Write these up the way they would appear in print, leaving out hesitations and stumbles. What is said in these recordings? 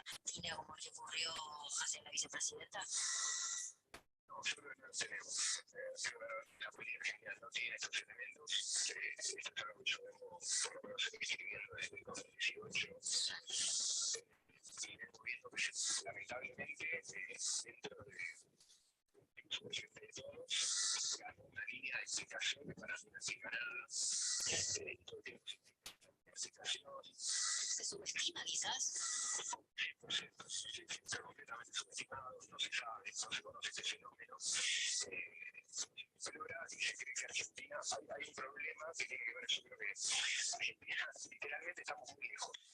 Argentina como el que ocurrió hacia la vicepresidenta? No, yo creo que no lo tenemos. La política argentina no tiene estos elementos. Esto es algo que yo vengo, por lo menos, escribiendo desde el 2018. Y vengo viendo que lamentablemente dentro de el de todos, ganó una línea de explicación que para mí no explica nada. Todo tiene explicación. ¿Se subestima quizás? 100%, sí, sí, está completamente subestimado, no se sabe, no se conoce este fenómeno. Explora y se cree que Argentina, hay un problema que tiene que ver, yo creo que Argentina, literalmente estamos muy lejos.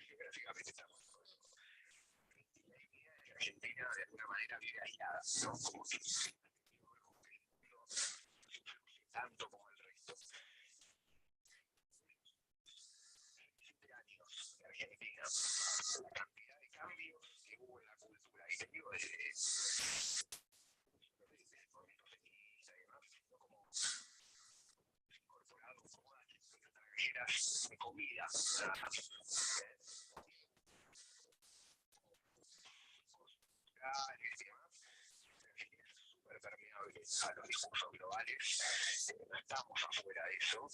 Geográficamente estamos lejos. La idea es que Argentina de alguna manera vive aislada, ¿no? Como que tanto como el resto. 7 años de Argentina, la cantidad de cambios que hubo en la cultura, y te digo desde el movimiento feminista y demás, sino como incorporado modas extranjeras de comida, culturales y demás. Argentina es súper permeable a los discursos globales, no estamos afuera de eso,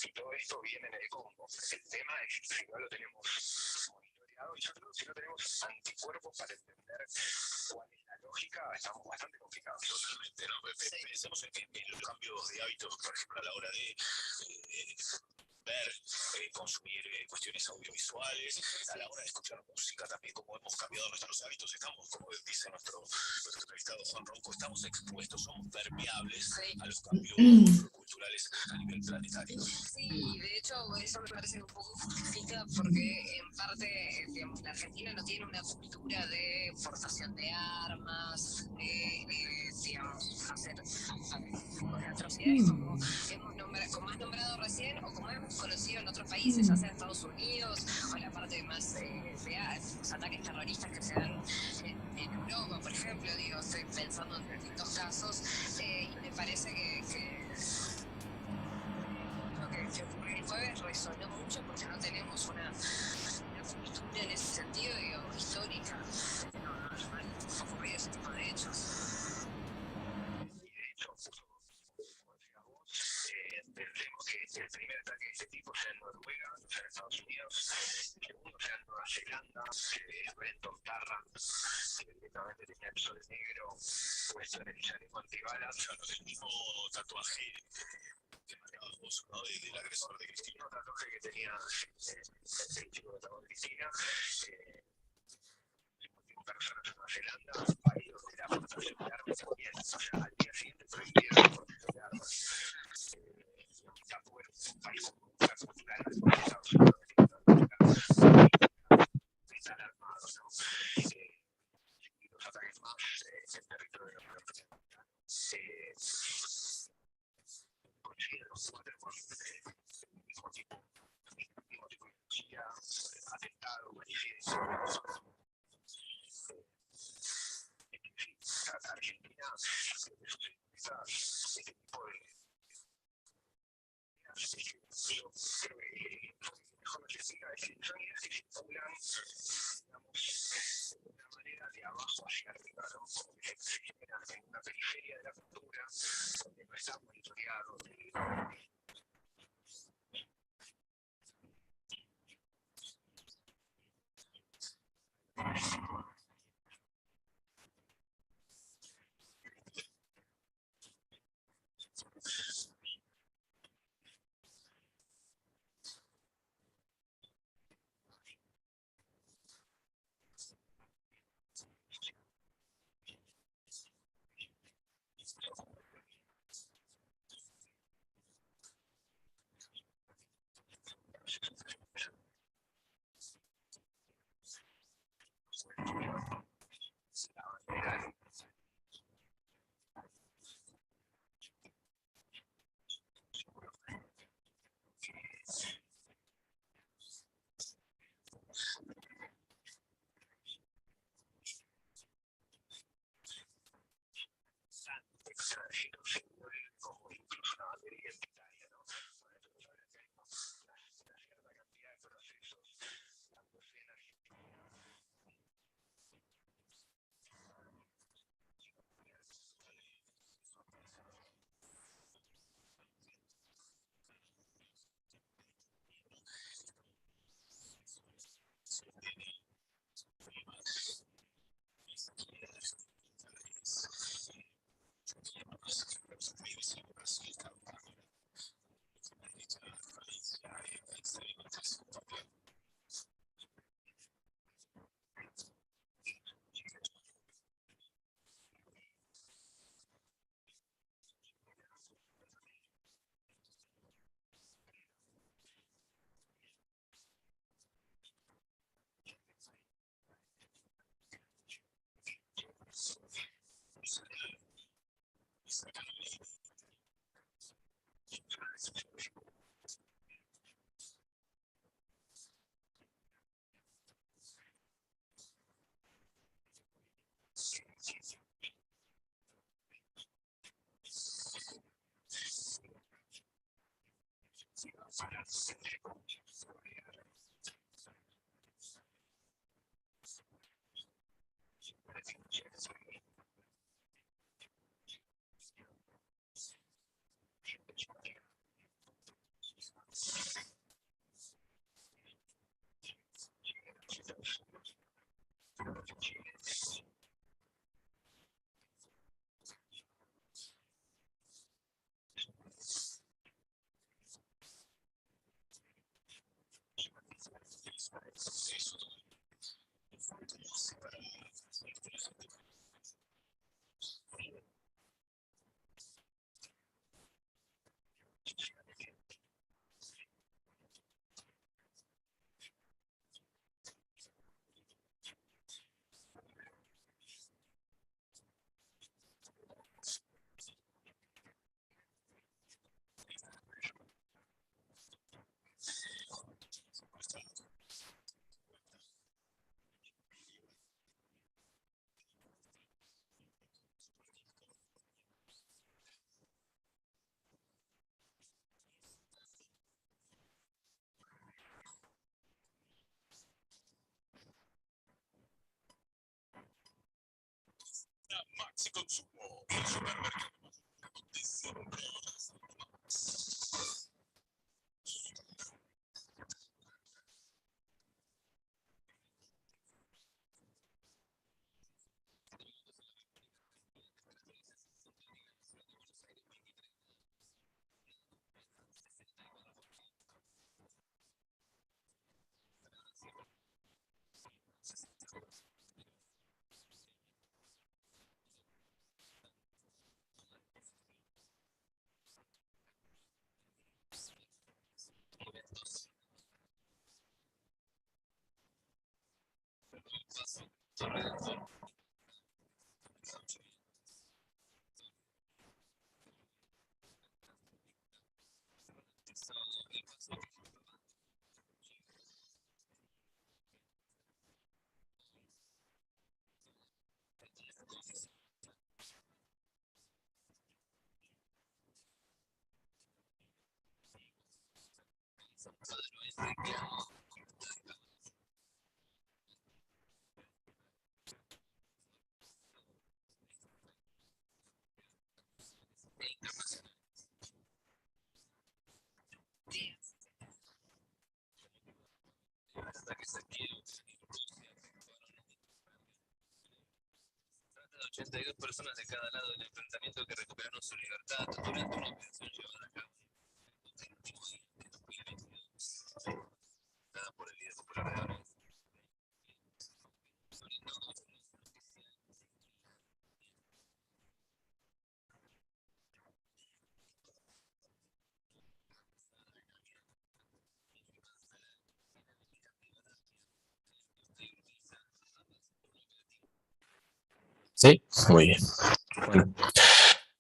y todo esto viene en el combo. El tema es si no lo tenemos monitoreado, y yo creo que si no tenemos anticuerpos para entender cuál es la lógica, estamos bastante complicados. Totalmente, ¿no? Pensemos en los cambios de hábitos, por ejemplo, a la hora de ver, consumir cuestiones audiovisuales, a la hora de escuchar música también, como hemos cambiado nuestros hábitos, estamos, como dice nuestro entrevistado Juan Ronco, estamos expuestos, somos permeables a los cambios culturales a nivel planetario. Sí, de hecho eso me parece un poco justifica porque en parte, digamos, la Argentina no tiene una cultura de portación de armas, de, digamos, hacer atrocidades como hemos nombrado, como has nombrado recién o como hemos conocido en otros países, ya sea Estados Unidos o la parte más de los ataques terroristas que se dan en Europa, por ejemplo, digo, estoy pensando en distintos casos, y me parece que lo que ocurrió el jueves resonó mucho porque no tenemos una cultura en ese sentido, digo, histórica, no han ocurrido ese tipo de hechos. Y de hecho, justo como decías vos, pensemos que el primer ataque de este tipo sea en Noruega, o sea en Estados Unidos, el segundo sea en Nueva Zelanda, que es Brenton Tarrant, que directamente tenía el sol negro puesto en el chaleco antibalas. Claro, el mismo tatuaje que marcabas vos, ¿no? Del agresor de Cristina. El mismo tatuaje que tenía el chico que atacó a Cristina. Personas en Nueva Zelanda, un país donde la portación de armas también, o sea, al día siguiente prohibieron la portación de armas. Tampoco era un país con mucha cultura de Estados Unidos, están armados, ¿no? Y los ataques más en territorio norteamericano. Coinciden los cuatro con el mismo tipo, el mismo tipo de ideología, atentado, manifiesto. Argentina, este tipo de yo creo que mejor lo que explica es que son ideas que circulan, digamos, de una manera de abajo hacia arriba, ¿no? Como que se generan en una periferia de la cultura, donde no está monitoreado. Maxi Consumo, el supermercado donde siempre más. Trata de 82 personas de cada lado del enfrentamiento que recuperaron su libertad durante una operación llevada a cabo el último día de 2022, dada por el líder popular de Donetsk. Sobre todo, Sí, muy bien. Bueno.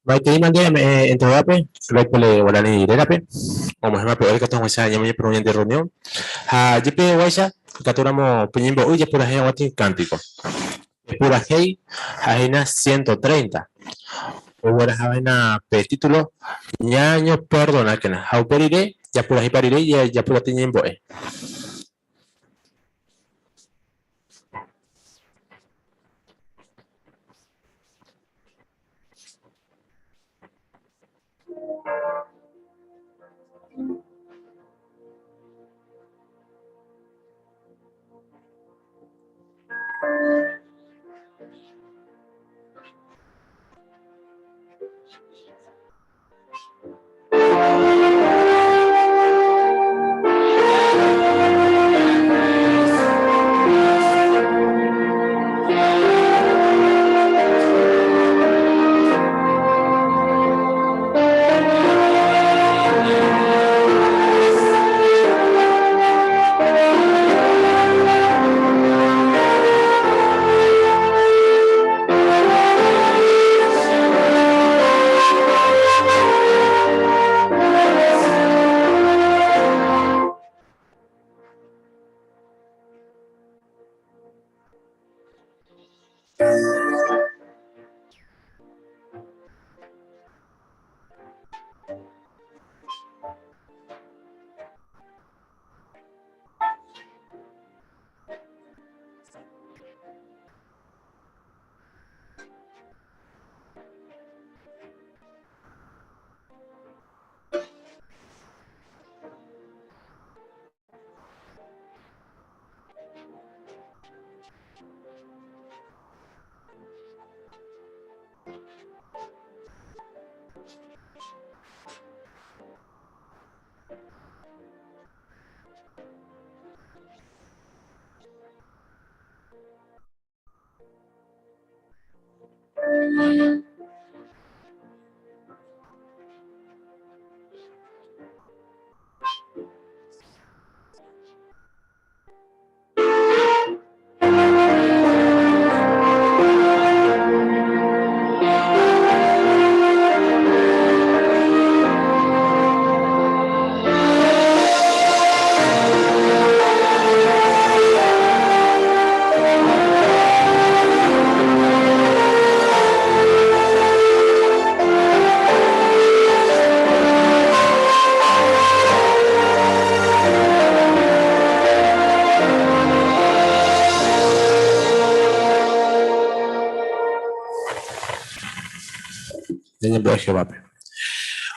Maite mande entregape, le guarani rerape, como ejemplo, el que estamos en llama por de reunión. Ha jipe waisa, katuramo piñimbo uy pura hei wati cántico. Pura hei, hajina 130. Owera javena pe título ñaño perdona que na jauperire, ya pura hei parire ya ya pura tiñimbo e. Ñañembo'e Jehovápe.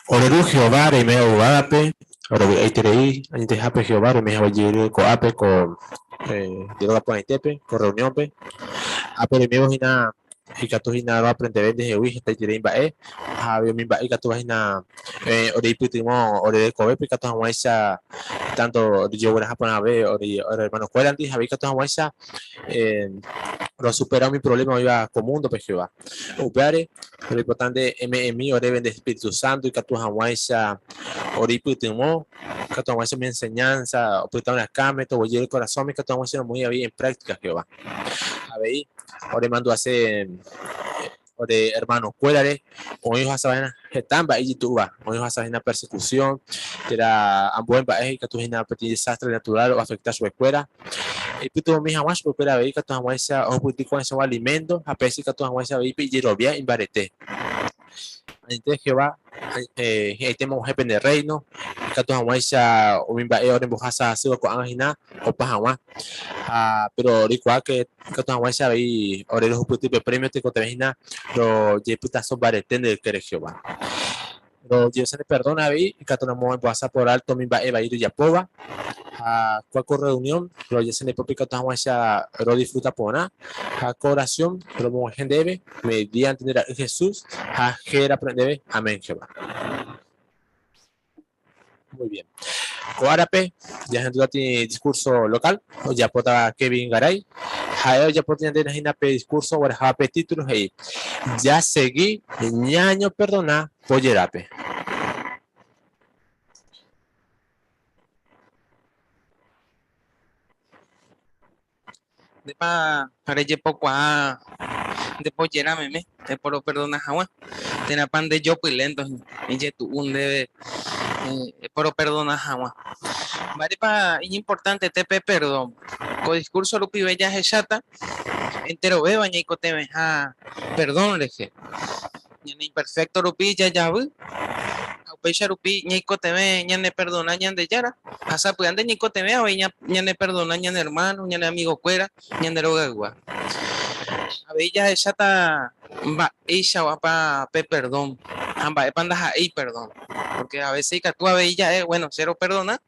Ore Ru Jehová reime yvágape, rovy'aiterei añetehápe Jehová roime hague jey ko'ápe ko jeróga porãitépe, ko reunión-pe. Ápe roimévo hína ikatu hína roaprendeve ndehegui hetaiterei mba'e ha avei umi mba'e ikatúva hína oreipytyvõ ore rekovépe ikatu hag̃uáicha tanto rojegueraha porãve ore hermano-kuérandi ha avei ikatu hag̃uáicha rosupera umi problema oĩva ko mundo-pe Jehová. Upévare roipota nde eme'ẽmi oréve nde Espíritu Santo ikatu hag̃uáicha oreipytyvõ, ikatu hag̃uáicha umi enseñanza opyta ore akãme, toguejy ore korasõme, ikatu hag̃uáicha romoĩ avei en práctica Jehová. Avei oremandu'ase ore hermano-kuérare oĩ ohasava'erã heta mba'e ijetu'úva, oĩ ohasahína persecución térã ambue mba'e ikatu hína peteĩ desastre natural oafecta chupekuéra. Eipytyvõmi hag̃ua chupekuéra avei ikatu hag̃uáicha ohupyty ko'ãichagua alimento ha péicha ikatu hag̃uáicha avei pe ijerovia imbarete. Añete Jehová hi'ãitéma og̃uahẽ pende Rréino, ikatu hag̃uáicha umi mba'e orembohasa asýva ko'ág̃a hína opa hag̃ua. Ha péro roikuaáke ikatu hag̃uáicha avei ore rohupyty pe prémio tekotevẽ hína rojepytaso mbarete nde ykére Jehová. Rojehecha ne perdona avei ikatúramo embohasa por alto umi mba'e vai rojapóva. Ha kua ko reunión rojehecha nde pópe ikatu hag̃uáicha rodisfruta porã ha ko oración romog̃uahẽ ndéve mediante nde Ra'y Jesús ha héra ndéve. Amén, Jehová. Muy bien. Ko árape jahendúta discurso local ojapótava Kevin Garay. Ha'e ojapóta ñande hína pe discurso ogueraháva pe título he'i Jasegi ñañoperdona pojerápe. Ndépa rejepokuaa nde pojera meme eporoperdona hag̃ua, térãpa ndejopylénto hína ijetu'u ndéve eporoperdona hag̃ua. Mba'érepa iñimportantete pe perdón? Ko diskúrso rupive jahecháta enterovéva ñaikotevẽha perdón rehe. Ñane imperfékto rupi jajavy, ha upéicha rupi ñaikotevẽ ñaneperdona Ñandejára, ha sapy'ánte ñaikotevẽ avei ñaneperdona ñane ermáno, ñane amigokuéra, ñande rogaygua. Avei jahecháta mba'eichaguápa pe perdón ha mba'épa ndaha'éi perdón, pórke a vése ikatu avei ja'e, Buéno, che roperdona,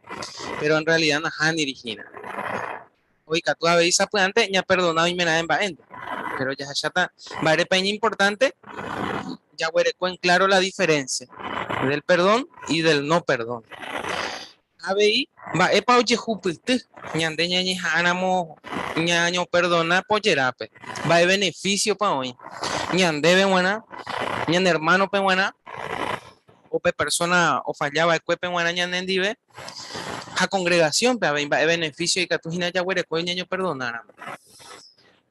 péro en rrealida nahániri hína. O ikatu avei sapy'ánte ñaperdona oimeraẽ mba'énte. Péro jahecháta mba'érepa iñimportánte jaguereko en kláro la diferénsia del perdón y del no perdón. Avei mba'épa ojehupyty ñande ñañeha'ãramo ñañoperdona pojerápe, mba'e venefísiopa oĩ ñandéve g̃uarã, ñane ermánope g̃uarã o pe persóna ofalla va'ekuépe g̃uarã ñanendive. Ha kongregasiónpe avei mba'e venefísio ikatu hína jaguereko ñañoperdonáramo.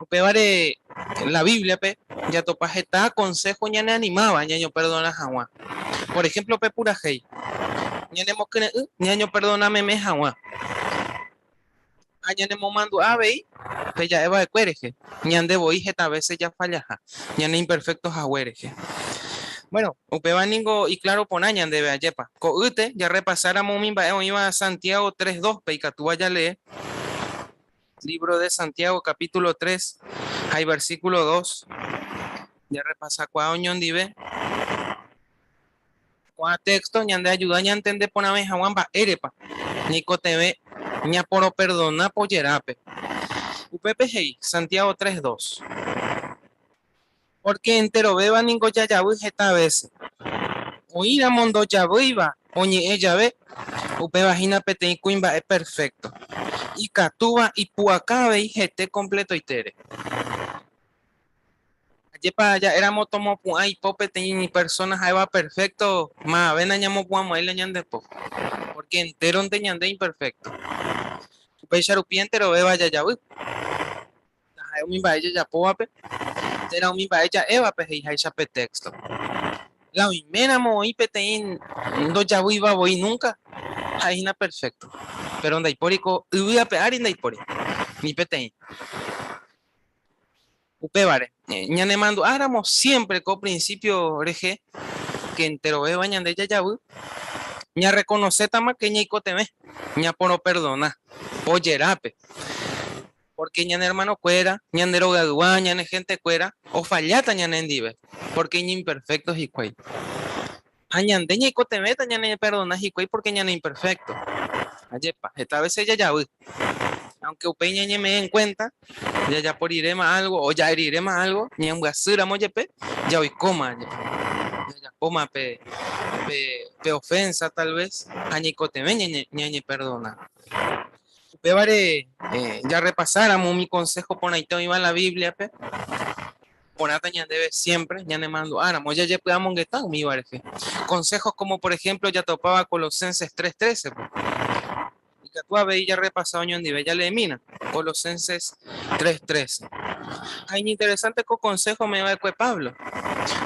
Upévare la Bíbliape jatopa heta konsého ñaneanimáva ñañoperdona hag̃ua. Por ehémplo pe purahéi ñanemokyre'ỹ ñañoperdona meme hag̃ua. Ha ñanemomandu'a avei pe ja'e va'ekue rehe, ñande voi heta vése jafallaha, ñane imperfékto hague rehe. Buéno, upéva ningo ikláro porã ñandéve, ajépa. Ko'ýte jarrepasáramo umi mba'e oĩva Santiago 3:2-pe ikatúva jalee, Lívro de Santiago capítulo 3 ha iversíkulo 2, jarrepasakuaa oñondive. Ko'ã téxto ñandeajuda ñantende porãve hag̃ua mba'érepa ñaikotevẽ ñaporoperdona pojerápe. Upépe he'i, Santiago 3, 2. Pórke enterovéva ningo jajavy heta vése. Oĩramo ndojavýiva oñe'ẽ jave, upéva hína peteĩ kuimba'e perfékto, ikatúva ipu'aka avei hete kompletoitére. Ajépa ja'éramo tomopu'ã ipo peteĩ persona ha'éva perfecto, mavave nañamopu'ãmo'ãi la ñande po, porque entéronte ñande imperfecto. Upéicha rupi enterovéva jajavy. Taha'e umi mba'e jajapóvape térã umi mba'e ja'évape he'iháicha pe texto. La oiméramo oĩ peteĩ ndojavýiva voi núnka, ha'e hína perfecto. Péro ndaipóri ko yvy ape ári ndaipóri, ni peteĩ. Upévare, ñanemandu'áramo siémpre ko prinsípio rehe ke enterovéva ñande jajavy, ñarrekonosétama ke ñaikotevẽ ñaporoperdona pojerápe, pórke ñane ermanokuéra, ñande rogaygua, ñane hentekuéra ofalláta ñanendive, pórke iñimperfékto hikuái. Ha ñande ñaikotevẽta ñaneperdona hikuái pórke ñaneimperfékto. Ajépa, heta vése jajavy. Aunke upéi ñañeme'ẽ en kuénta, jajapo riréma álgo o ja'e riréma álgo, ñambyasýramo jepe, ja oikóma jepe. Jajapóma pe, pe, pe ofénsa tal ves ha ñaikotevẽ ñañe, ñañeperdona. Upévare, eh, jarrepasáramo umi konsého porãite oĩva la Bíbliape, porãta ñandéve siempre ñanemandu'áramo jajepy'amongeta umíva rehe. Consejos como por ejemplo jatopáva Colosenses 3.13. Po. Ikatu avei jarrepasa oñondive jaleemína. Colosenses 3.13. Ha iñinteresante ko consejo ome'ẽva'ekue Pablo.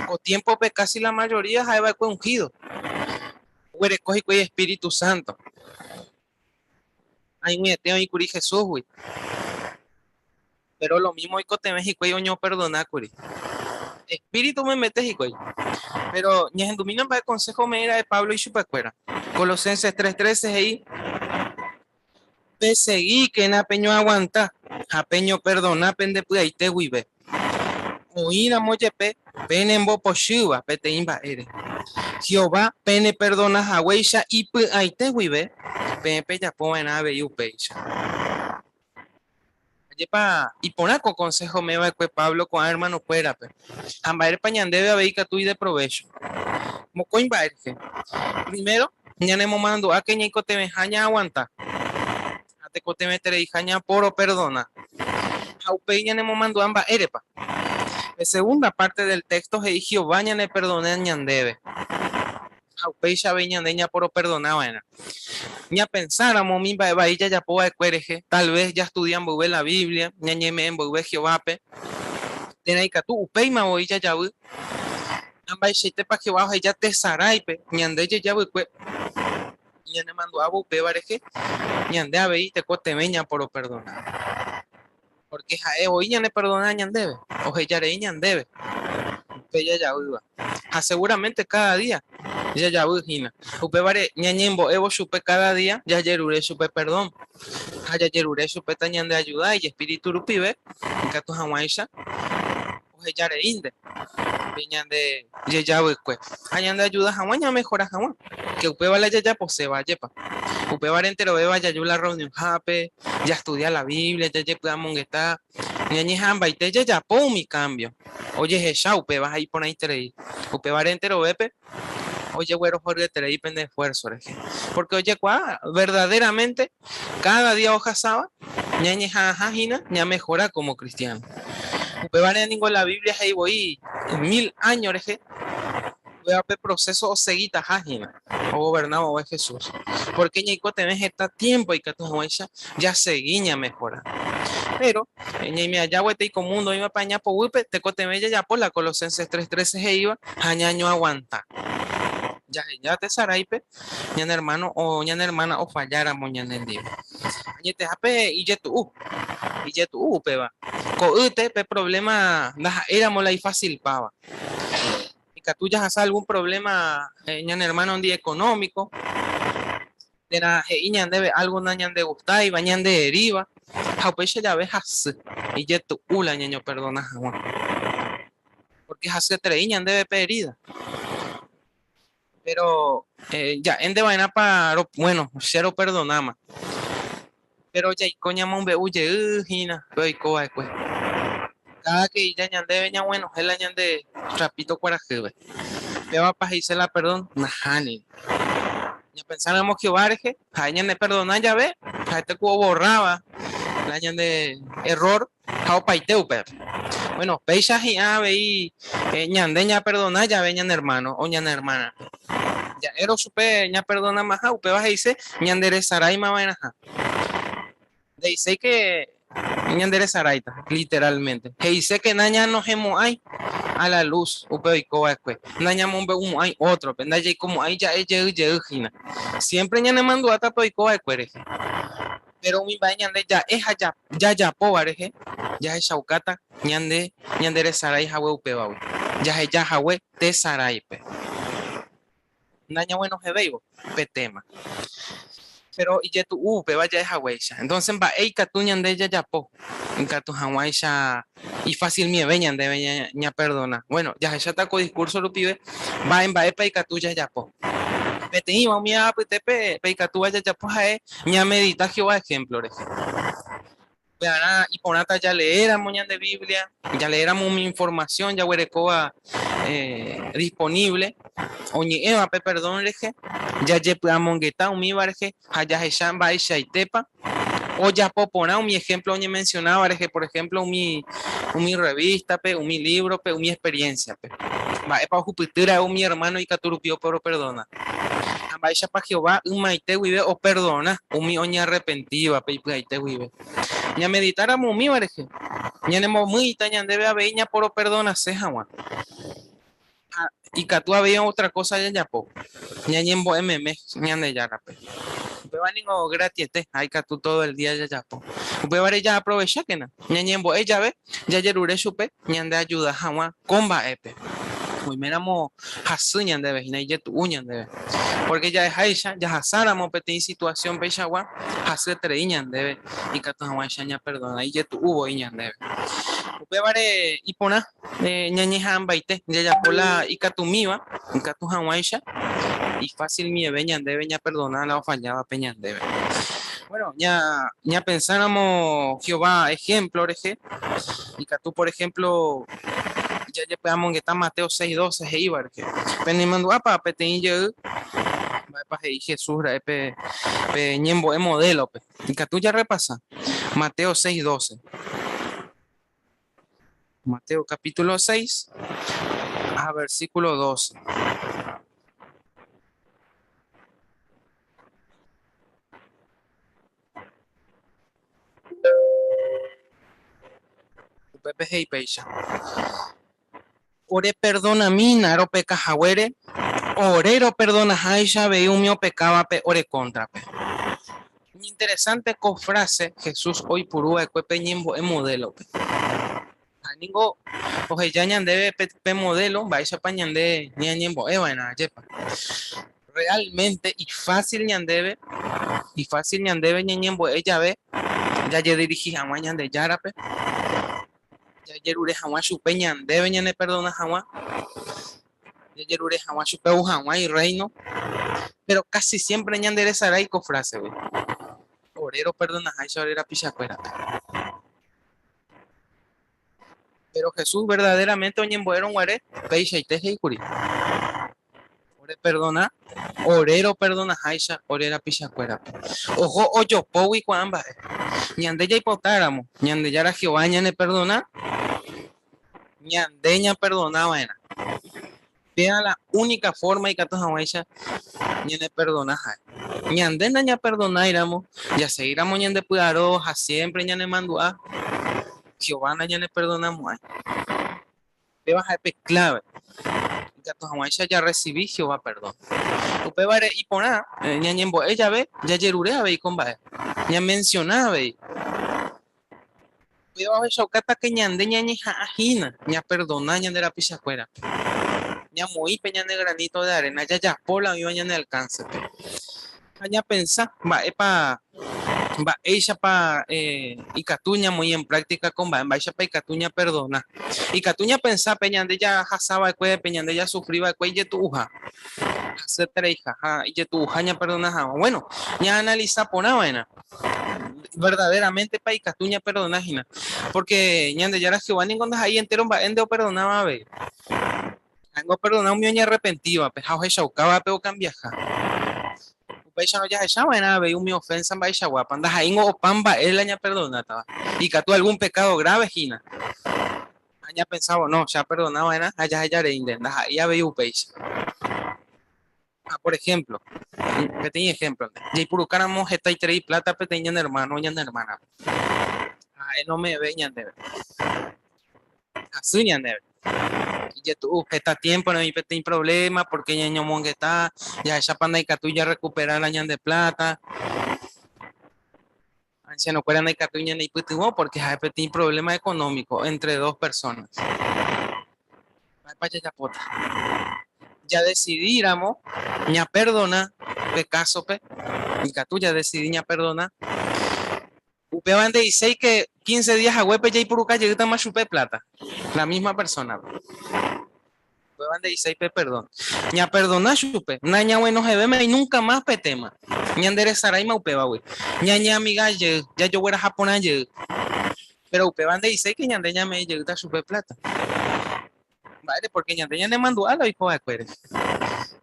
Ko tiémpope casi la mayoría ha'eva'ekue ungido. Oguereko hikuái Espíritu Santo. Aig̃uiete oĩkuri Jesúsgui. Péro lomímo oikotevẽ hikuái oñoperdonákuri. Espíritu memete hikuái. Péro ñahendumína mba'e konsého ome'ẽ ra'e Pablo ichupekuéra. Colosenses 3:13 he'i, Pesegíkena peñoaguanta ha peñoperdona pende py'aite guive. Oĩramo jepe penembopochýva peteĩ mba'ére, Jehová peneperdona haguéicha ipy'aite guive, peẽ pejapo va'erã avei upéicha. Ajépa iporã ko konsého ome'ẽ va'ekue Pablo ko'ã ermanokuérape, ha mba'érepa ñandéve avei ikatu ideprovécho? Mokõi mba'e rehe. Primero, ñanemomandu'áke ñaikotevẽha ñaaguanta ha tekotevẽtereiha ñaporoperdona. Ha upéi ñanemomandu'a mba'érepa. Pe segunda párte del téxto he'i Jehová ñaneperdona ñandéve. Ha upéicha avei ñande ñaporoperdona va'erã. Ñapensáramo umi mba'e vai jajapo va'ekue rehe, tal ves jastudia mboyve la Biblia, ñañeme'ẽ mboyve Jehovápe, térã ikatu upéima voi jajavy. Ha mba'eichaitépa Jehová oheja tesaráipe ñande jejavykue ñanemandu'ávo upéva rehe, ñande avei tekotevẽ ñaporoperdona. Pórke ha'e voi ñaneperdona ñandéve, oheja rei ñandéve upe jajavýva. Ha seguramente káda día jajavy hína. Upévare ñañembo'évo chupe káda día jajerure chupe perdón. Ha jajerure chupe tañandeajuda ijespíritu rupive ikatu hag̃uáicha oheja reínte pe ñande jejavykue. Ha ñandeajuda hag̃ua ñamehora hag̃ua, ke upéva la jajaposéva, ajépa. Upévare enterovéva jaju la rreunionhápe, jastudia la Biblia, jajepy'amongeta, ñañeha'ãmbaite jajapo umi kámbio. Ojehecha upéva ha iporãiterei. Upévare enterovépe ojeguerohoryeterei pende esfuérso rehe. Pórke ojekuaa verdaderamente káda día ohasáva ñañeha'ãha hína ñamehora kómo kristiáno. Upévare ningo la Biblia he'i voi mil áño rehe upéva pe proséso osegitaha hína ogoverna vove Jesús. Pórke ñaikotevẽ heta tiémpo ikatu hag̃uáicha jasegi ñamehora. Péro ñaime aja guetei ko múndo oĩva pe aña poguýpe, tekotevẽ jajapo la Colosenses 3:13 he'íva ha ñañoaguanta. Jaheja tesaráipe ñane ermáno o ñane ermána ofalláramo ñanendive. Añetehápe ijetu'u, ijetu'u upéva. Ko'ýte pe provléma ndaha'éiramo la ifasilpáva. Ikatu jahasa algún provléma ñane ermánondi ekonómiko, térã he'i ñandéve álgo nañandegustáiva, ñandeeríva, ha upéicha jave hasy, ijetu'u la ñañoperdona hag̃ua. Pórke hasyeterei ñandéve pe erída. Péro ja'énte va'erãpa, Bueno, che roperdonáma. Péro jaiko ñamombe'u jey hína pe oiko va'ekue. Káda ke ija ñandéve ñaguenohẽ la ñande trapíto kuarahýpe. Pévapa he'ise la perdón? Nahániri. Ñapensáramo Jehová rehe, ha'e ñaneperdona jave, ha'ete ku oborráva la ñande error. Ha opaite upépe. Bueno, péicha hi'ã avei ñande ñaperdona jave ñane hermano o ñane hermana-pe. Ja'érõ chupe ñaperdonamaha, upéva he'ise ñanderesaráimava'erãha. Nde'iséi ke ñanderesaráita, literalmente. He'ise ke nañanohẽmo'ãi a la luz upe oiko va'ekue, nañamombe'umo'ãi ótrope, ndajaikomo'ãi ja'e jey jey hína. Siémpre ñanemandu'áta pe oiko va'ekue rehe. Péro umi mba'e ñande ja'e ha jajapóva rehe, jahechaukáta ñande ñanderesarái hague upévagui, jaheja hague tesaráipe. Nañaguenohẽvéivo pe téma. Péro ijetu'u upéva ja'e haguéicha. Entónse mba'e ikatu ñande jajapo ikatu hag̃uáicha ifasilmieve ñandéve ñaperdona? Buéno, jahecháta ko diskúrso rupive mba'e mba'épa ikatu jajapo. Peteĩva umi apytépe pe ikatúva jajapo ha'e ñamedita Jehová ehémplo rehe. Upearã iporãta jaleéramo ñande Biblia, jaleéramo umi informasión jaguerekóva disponible oñe'ẽva pe perdón rehe, jajepy'amongeta umíva rehe ha jahecha mba'eichaitépa ojapo porã umi ehémplo oñemensionáva rehe, por ehémplo umi umi rrevístape, umi lívrope, umi experiénsiape. Mba'épa ohupytýra'e umi ermáno ikatu rupi oporoperdona? Ha mba'éichapa Jehová ymaite guive operdona umi oñearrepentívape ipy'aite guive? Ñameditáramo umíva rehe, ñanemomýita ñandéve avei ñaporoperdonase hag̃ua. Ha ikatu avei ótra kósa jajapo, ñañembo'e meme Ñandejárape. Upéva ningo gratiete ha ikatu tódo el día jajapo. Upévare jaaprovechákena, ñañembo'e jave jajerure chupe ñandeajuda hag̃ua ko mba'épe. Oiméramo hasy ñandéve hína, ijetu'u ñandéve. Pórke ja'eháicha, jahasáramo peteĩ situasión peichagua, hasyeterei ñandéve ikatu hag̃uáicha ñaperdona, ijetu'u voi ñandéve. Upévare iporã ñañeha'ãmbaite jajapo la ikatumíva, ikatu hag̃uáicha ifásilmieve ñandéve ñaperdona la ofallávape ñandéve. Bueno, ñapensáramo Jehová ehémplo rehe, ikatu por ehémplo jajepy'amongeta Mateo 6:12 he'íva rehe. Penemandu'ápa peteĩ jey mba'épa he'i Jesús ra'e pe pe ñembo'e modélope? Ikatu jarrepasa Mateo 6:12. Mateo capítulo 6 a versículo 12. Upépe he'i péicha. Oreperdonamína ropeka haguére, ore roperdonaháicha avei umi opekávape ore kóntrape. Iñinteresánte ko fráse Jesús oipuru va'ekue pe ñembo'e modélope. Ha ningo oheja ñandéve pe modélo mba'éichapa ñande ñañembo'e va'erã, ajépa. Realmente ifásil ñandéve, ifásil ñandéve ñañembo'e jave jajedirihi hag̃ua Ñandejárape, jajerure hag̃ua chupe ñandéve ñaneperdona hag̃ua, jajerure hag̃ua chupe ou hag̃ua irréino, péro kási siémpre ñanderesarái ko frásegui, Ore roperdonaháicha ore rapichakuérape. Péro Jesús verdaderamente oñembo'érõ guare, peichaite he'i kuri, Oreperdona, ore roperdonaháicha ore rapichakuérape. Oho ojopógui ko'ã mba'e. Ñande jaipotáramo Ñandejára Jehová ñaneperdona, ñande ñaperdona va'erã. Péva la únika fórma ikatu hag̃uáicha ñaneperdona ha'e. Ñande nañaperdonáiramo, jasegíramo ñandepy'aro ha siémpre ñanemandu'a, Jehová nañaneperdonamo'ãi. Péva ha'e pe kláve ikatu hag̃uáicha jarresivi Jehová perdón. Upévare iporã ñañembo'e jave jajerure avei ko mba'e, ñamensiona avei. Upéva ohechaukáta ke ñande ñañeha'ã hína ñaperdona ñande rapichakuérape. Ñamoĩ pe ñane granito de arena, jajapo la oĩva ñane alkánsepe. Ha ñapensa mba'épa, mba'éichapa ikatu ñamoĩ en práctica ko mba'e, mba'éichapa ikatu ñaperdona. Ikatu ñapensa pe ñande jahasa va'ekue, pe ñande jasufri va'ekue ijetu'uha, hasyetereiha ha ijetu'uha ñaperdona hag̃ua. Bueno, ñaanalisa porã va'erã. Verdaderamentepa ikatu ñaperdona hína. Porque Ñandejára Jehová ningo ndaha'éi entéro mba'e nde operdonáva avei. Ha'éngo operdona umi oñearrepentívape ha ohechaukávape okambiaha. Upéicharõ jahecha va'erã avei umi ofénsa mba'eichaguápa, ndaha'éingo opa mba'e la ñaperdonátava. Ikatu algún pekádo gráve hína. Ha ñapensávo, no, che aperdona va'erã ha jaheja reínte, ndaha'éi avei upéicha. Ha por ejemplo, peteĩ ejemplo-nte, jaipurukáramo hetaiterei pláta peteĩ ñane hermano o ñane hermana-pe, ha ha'e nome'ẽvéi ñandéve, hasy ñandéve, ijetu'u, heta tiempo oĩ peteĩ problema porque ñañomongeta, jahechápa ndaikatúi jarrekupera la ñande plata, anciano-kuéra ndaikatúi ñaneipytyvõ porque ha'e peteĩ problema económico entre dos personas. Mba'épa jajapóta? Jadesidíramo ñaperdona pe kásope, ikatu jadesidi ñaperdona. Upéva nde'iséi ke 15 días haguépe jaipuruka jeýtama chupe pláta, la misma persona-pe. Upéva nde'iséi pe perdón. Ñaperdona chupe, nañaguenohẽvémai nunca más pe tema. Ñanderesaráima upévagui. Ñañeamiga jey, jajogueraha porã jey. Péro upéva nde'iséi ke ñande ñame'ẽ jeýta chupe pláta. Mba'ére? Pórke ñande ñanemandu'a la oiko va'ekuére.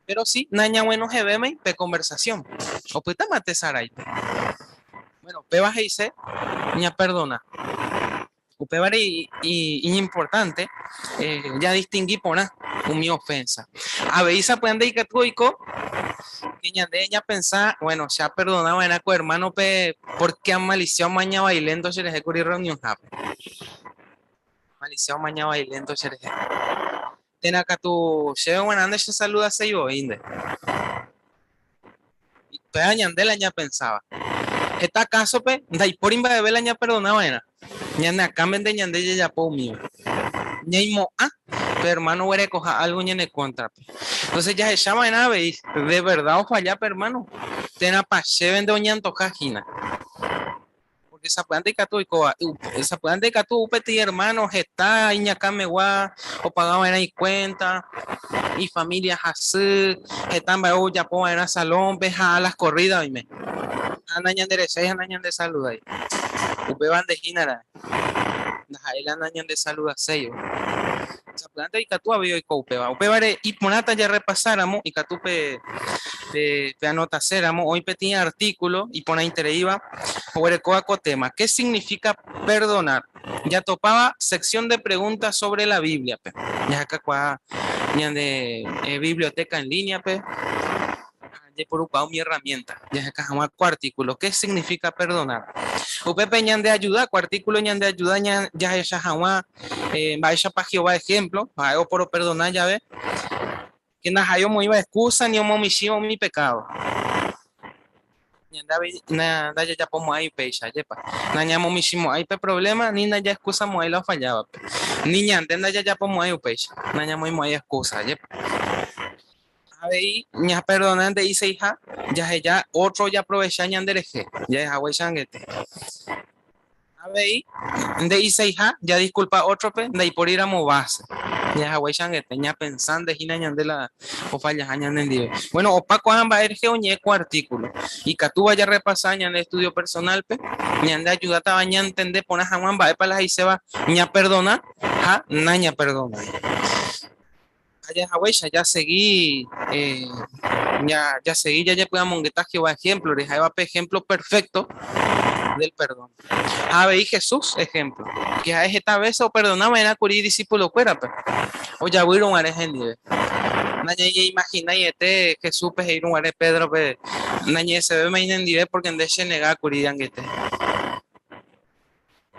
Péro si nañaguenohẽvémai pe konversasión, opytáma tesaráipe. Bueno, upéva he'ise ñaperdona. Upévare iñimportánte jadistingi porã umi ofénsa. Avei sapy'ánte ikatu oiko ke ñande ñapensa, bueno, che aperdona va'erã ko ermánope pórke amalisia omaña vailénto cherehe kuri rreunionhápe. Amalisia omaña vailénto cherehe. Térã katu chéve g̃uarã nde chesaludaséi voínte. Upéva ñande la ñapensáva. Heta kásope ndaipóri mba'eve la ñaperdona va'erã. Ñane akãmente ñande jajapo umíva. Ñaimo'ã pe ermáno oguerekoha álgo ñane kóntrape. Entonces jahecha va'erã avei, de verdad ofalla pe ermáno, térãpa chévente oñantoha hína. Porque sapy'ánte ikatu oikóva, sapy'ánte ikatu ou peteĩ hermano heta iñakãmegua, opaga va'erã ikuénta, ifamilia hasy, heta mba'e ojapo va'erã salónpe ha a las corridas oime. Ha nañanderechái ha nañandesaludái. Upéva nde hína ra'e. Ndaha'éi la nañandesaludaséiva. Sapy'ánte ikatu avei oiko upéva. Upévare iporãta jarrepasáramo, ikatu pe pe anotaséramo, oĩ peteĩ artículo iporãitereíva oguerekóva ko tema, ¿Qué significa perdonar? Jatopáva sección de preguntas sobre la Biblia-pe. Jahakakuaa ñande biblioteca en línea-pe ha jaiporukuaa umi herramienta jaheka hag̃ua ko artículo, ¿Qué significa perdonar? Upépe ñandeajuda, ko artículo ñandeajuda jahecha hag̃ua mba'éichapa Jehová ejemplo, ha'e oporoperdona jave, Ke ndaha'éi omoĩva excusa ni omomichĩva umi pekádo. Ñande avei ndajajapomo'ãi upéicha, ajépa? Nañamomichĩmo'ãi pe provléma ni ndajaexcusamo'ãi la ofallávape. Ni ñande ndajajapomo'ãi upéicha, nañamoĩmo'ãi excusa, ajépa? Avei ñaperdona nde'iseiha jaheja ótro ojaprovecha ñanderehe, jahejaguéicha angete. Avei, nde'iseiha jadiskulpa ótrope ndaipóriramo base. Jahaguéicha angete, ñapensánte hína ñande la ofallaha ñanendive. Bueno, opa ko'ã mba'e rehe oñe'ẽ ko artículo. Ikatúva jarrepasa ñande estudio personal-pe, ñande ayudátava ñantende porã hag̃ua mba'épa la he'iséva ñaperdona ha nañaperdonái. Jahaguéicha, jasegi jasegi jajepy'amongeta Jehová ejemplo-re, ha'éva pe ejemplo perfecto del perdón. Ha avei Jesús ejemplo, que ha'e heta vése operdona va'erã kuri idisípulokuérape, ojavýrõ guare hendive. Nañañeimahinaiete Jesúspe he'írõ guare Pédrope, Nañe'ẽsevéma inendive porque nde chenega kuri angete.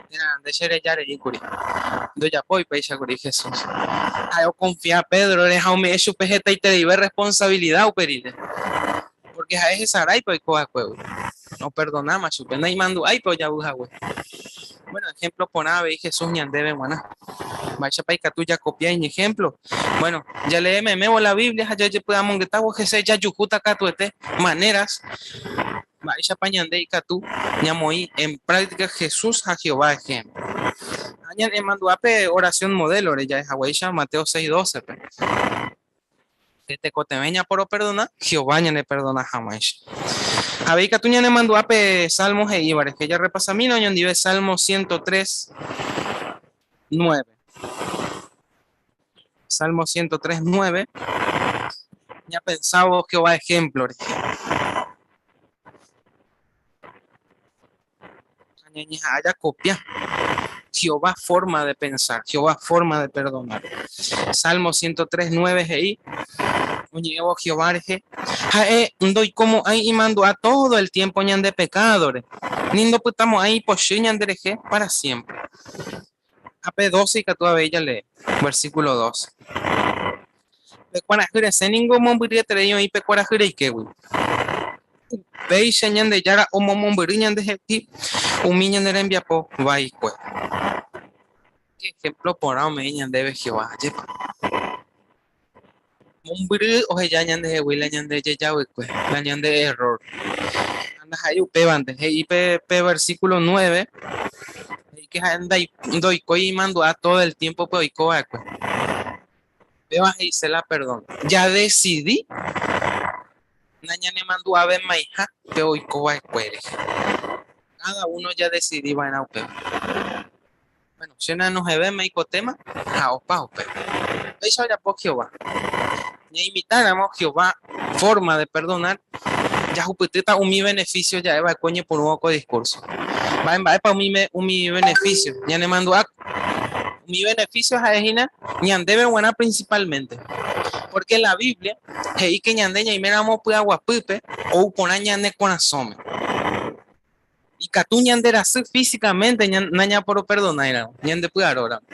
Térã nde che reja rei kuri. Ndojapói péicha kuri Jesús. Ha'e okonfia Pédrore ha ome'ẽ chupe hetaitereive rresponsavilida upe rire. Pórke ha'e hesaráipe oiko va'ekuégui. Operdonáma chupe, naimandu'áipe ojavy hague. Bueno, ehémplo porã avei Jesús ñandéve g̃uarã. Mba'éichapa ikatu jakopia iñehémplo? Bueno, jalee memévo la Biblia ha jajepy'amongetávo hese jajuhúta katuete maneras Mba'éichapa ñande ikatu ñamoĩ en práctica Jesús ha Jehová ejemplo? Ha ñanemandu'a pe oración modelo-re ja'e haguéicha Mateo 6:12-pe. Pe tekotevẽ ñaporoperdona, Jehová ñaneperdona hag̃uáicha. Avei ikatu ñanemandu'a pe Salmo he'íva rehe. Jarrepasamína oñondive Salmo 103, 9. Salmo 103, 9. Ñapensávo Jehová ejemplo rehe. Ñañeha'ã jakopia Jehová forma de pensar, Jehová forma de perdonar. Salmo 103, 9 he'i, oñe'ẽvo Jehová rehe, ha'e ndoikomo'ãi imandu'a todo el tiempo ñande pekádore, ni ndopytamo'ãi ipochy ñanderehe para siempre. Ha pe 12 ikatu avei jalee, versículo 12. Pe kuarahy resẽ ningo mombyryeterei oĩ pe kuarahy reikégui. Upéicha Ñandejára omomombyry ñandehegui umi ñane rembiapo vaikue. Che ejemplo porã ome'ẽ ñandéve Jehová, ajépa. Mombyry oheja ñandehegui la ñande jejavykue, la ñande error. Ha ndaha'éi upévante, he'i pe, pe versículo 9, he'i que ha'e ndoikói imandu'a todo el tiempo pe oiko va'ekue. Péva he'ise la perdón. Jadesidi nañanemandu'avemaiha pe oiko va'ekue rehe. Cada uno jadesidi va'erã upéva. Bueno, che nanohẽvéma iko tema ha opa upéva. Péicha ojapo Jehová. Ñaimitáramo Jehová forma de perdonar, jahupytýta umi beneficio ja'e va'ekue oñepyrũvo ko discurso. Mba'e mba'épa umi, umi beneficio? Ñanemandu'a umi beneficio ha'e hína ñandéve g̃uarã principalmente. Porque la Biblia he'i que ñande ñaiméramo py'aguapýpe ou porã ñane korasõme. Ikatu ñande rasy físicamente nañaporoperdonáiramo, ñande py'aróramo.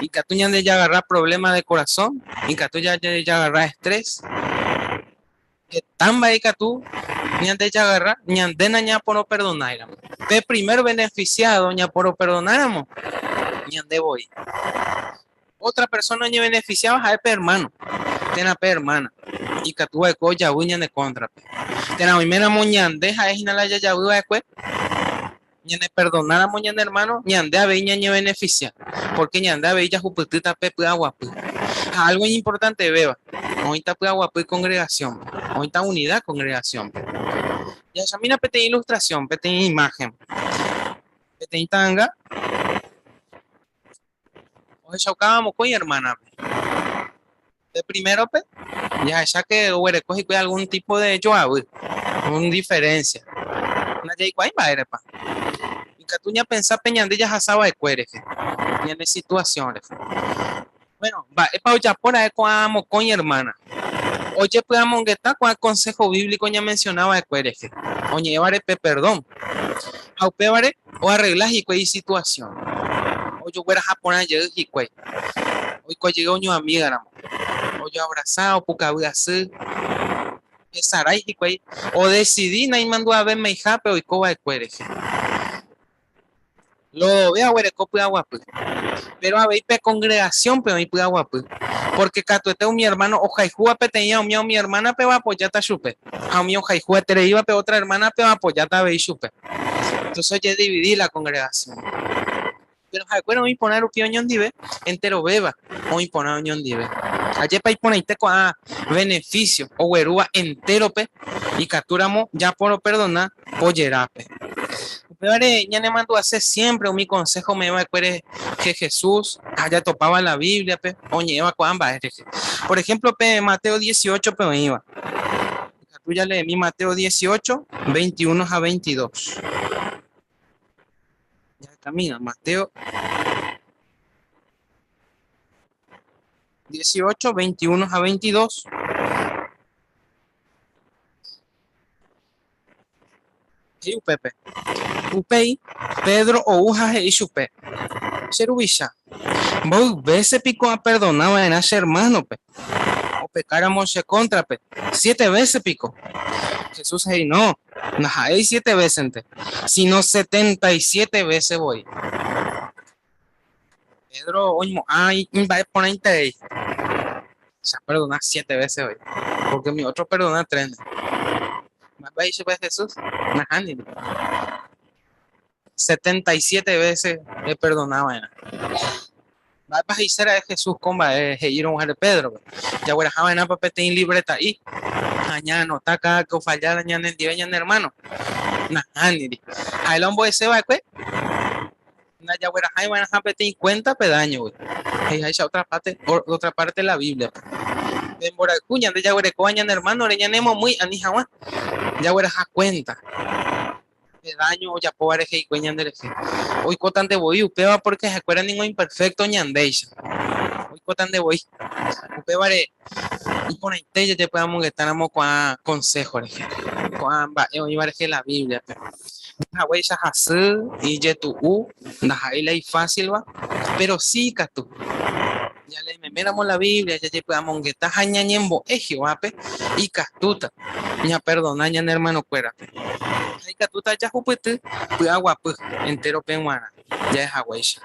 Ikatu ñande jagarra problema de corazón, ikatu jagarra estrés. Heta mba'e ikatu ñande jagarra ñande nañaporoperdonáiramo. Pe primer beneficiado ñaporoperdonáramo, ñande voi. Otra persona oñebeneficiaba ha'e pe hermano, térã pe hermana, ikatu va'ekue ojavy ñane kóntrape. Térã oiméramo ñande ha'e hína la jajavy va'ekue, ñaneperdonáramo ñane hermano, ñande avei ñañebeneficia, porque ñande avei jahupytýta pe py'aguapy. Ha algo iñimportantevéva, oĩta py'aguapy congregación-pe, oĩta unidad congregación-pe. Jahechamína peteĩ ilustración, peteĩ imagen, peteĩ ta'anga. Ohechaukáva mokõi hermana-pe. Pe primero-pe, jahecha que oguereko hikuái algún tipo de joavy, un diferencia. Ndajaikuaái mba'érepa. Ikatu ñapensa pe ñande jahasa va'ekue rehe, ñane situación rehe. Bueno, mba'épa ojapo ra'e ko'ã mokõi hermana? Ojepy'amongeta ko'ã consejo bíblico ñamenciona va'ekue rehe, oñe'ẽvare pe perdón. Ha upévare oarregla hikuái isituasión. Ojogueraha porã jey hikuái. Oiko jey oñoamígaramo. Ojoavrasa, opukavy asy. Hesarái hikuái. Odesidi naimandu'avemeiha pe oiko va'ekue rehe. Lodove aguereko py'aguapy. Péro avei pe kongregasiónpe oĩ py'aguapy, pórke katuete umi ermáno ohayhúva peteĩva umi umi ermánape oapojáta chupe, ha umi ohayhuetereíva pe ótra ermánape oapojáta avei chupe. Entónse ojedividi la kongregasión. Péro ha'ekuéra oĩ porã rupi oñondive, enterovéva oĩ porã oñondive. Ajépa iporãite ko'ã venefísio oguerúva entérope ikatúramo japoroperdona pojerápe. Upévare ñanemandu'ase siémpre umi konsého ome'ẽ va'ekue rehe Jesús ha jatopáva la Bíbliape oñe'ẽva ko'ã mba'e rehe. Por ehémplo pe Mateo 18-pe oĩva. Ikatu jaleemi Mateo 18, 21 ha 22. Jahechamína, Mateo 18, 21 ha 22. He'i upépe. Upéi, Pedro ou ha he'i chupe, Che ruvicha, mboy vése piko aperdona va'erã che ermánope opekáramo che kóntrape? Siete vése piko? Jesús he'i, No, ndaha'éi siete vésente, síno setenta y siete vése voi. Pedro oimo'ã imba'e porãiterei. Che aperdona siete vése voi, pórke umi ótro operdona trénte. Mba'épa he'i chupe Jesús? Nahániri. 77 vése eperdona va'erã. Mba'épa he'ise ra'e Jesús ko mba'e he'írõ guare Pédrope? Jagueraha va'erãpa peteĩ livreta'i ha ñaanota káda ke ofallára ñanendive ñane ermáno? Nahániri. Ha'e la ombo'ese va'ekue ndajaguerahái va'erãha peteĩ kuénta pe dáñogui, he'iháicha ótra párte, ótra párte la Bíbliape. Pe mborayhu ñande jaguerekóva ñane ermánore ñanemomýi ani hag̃ua jagueraha kuénta. Pe daño ojapóva rehe hikuái ñanderehe. Oikótante voi upéva porque ha'ekuéra ningo imperfecto ñandéicha. Oikótante voi. Upévare iporãite jajepy'amongetáramo ko'ã consejo rehe, ko'ã mba'e oĩva rehe la Biblia-pe. Haguéicha hasy, ijetu'u, ndaha'éi la ifásilva, pero si ikatu. Jaleememéramo la Biblia, jajepy'amongeta ha ñañembo'e Jehovápe, ikatúta ñaperdona ñane ermanokuérape. Ha ikatúta jahupyty py'aguapy entérope g̃uarã, ja'ehaguéicha.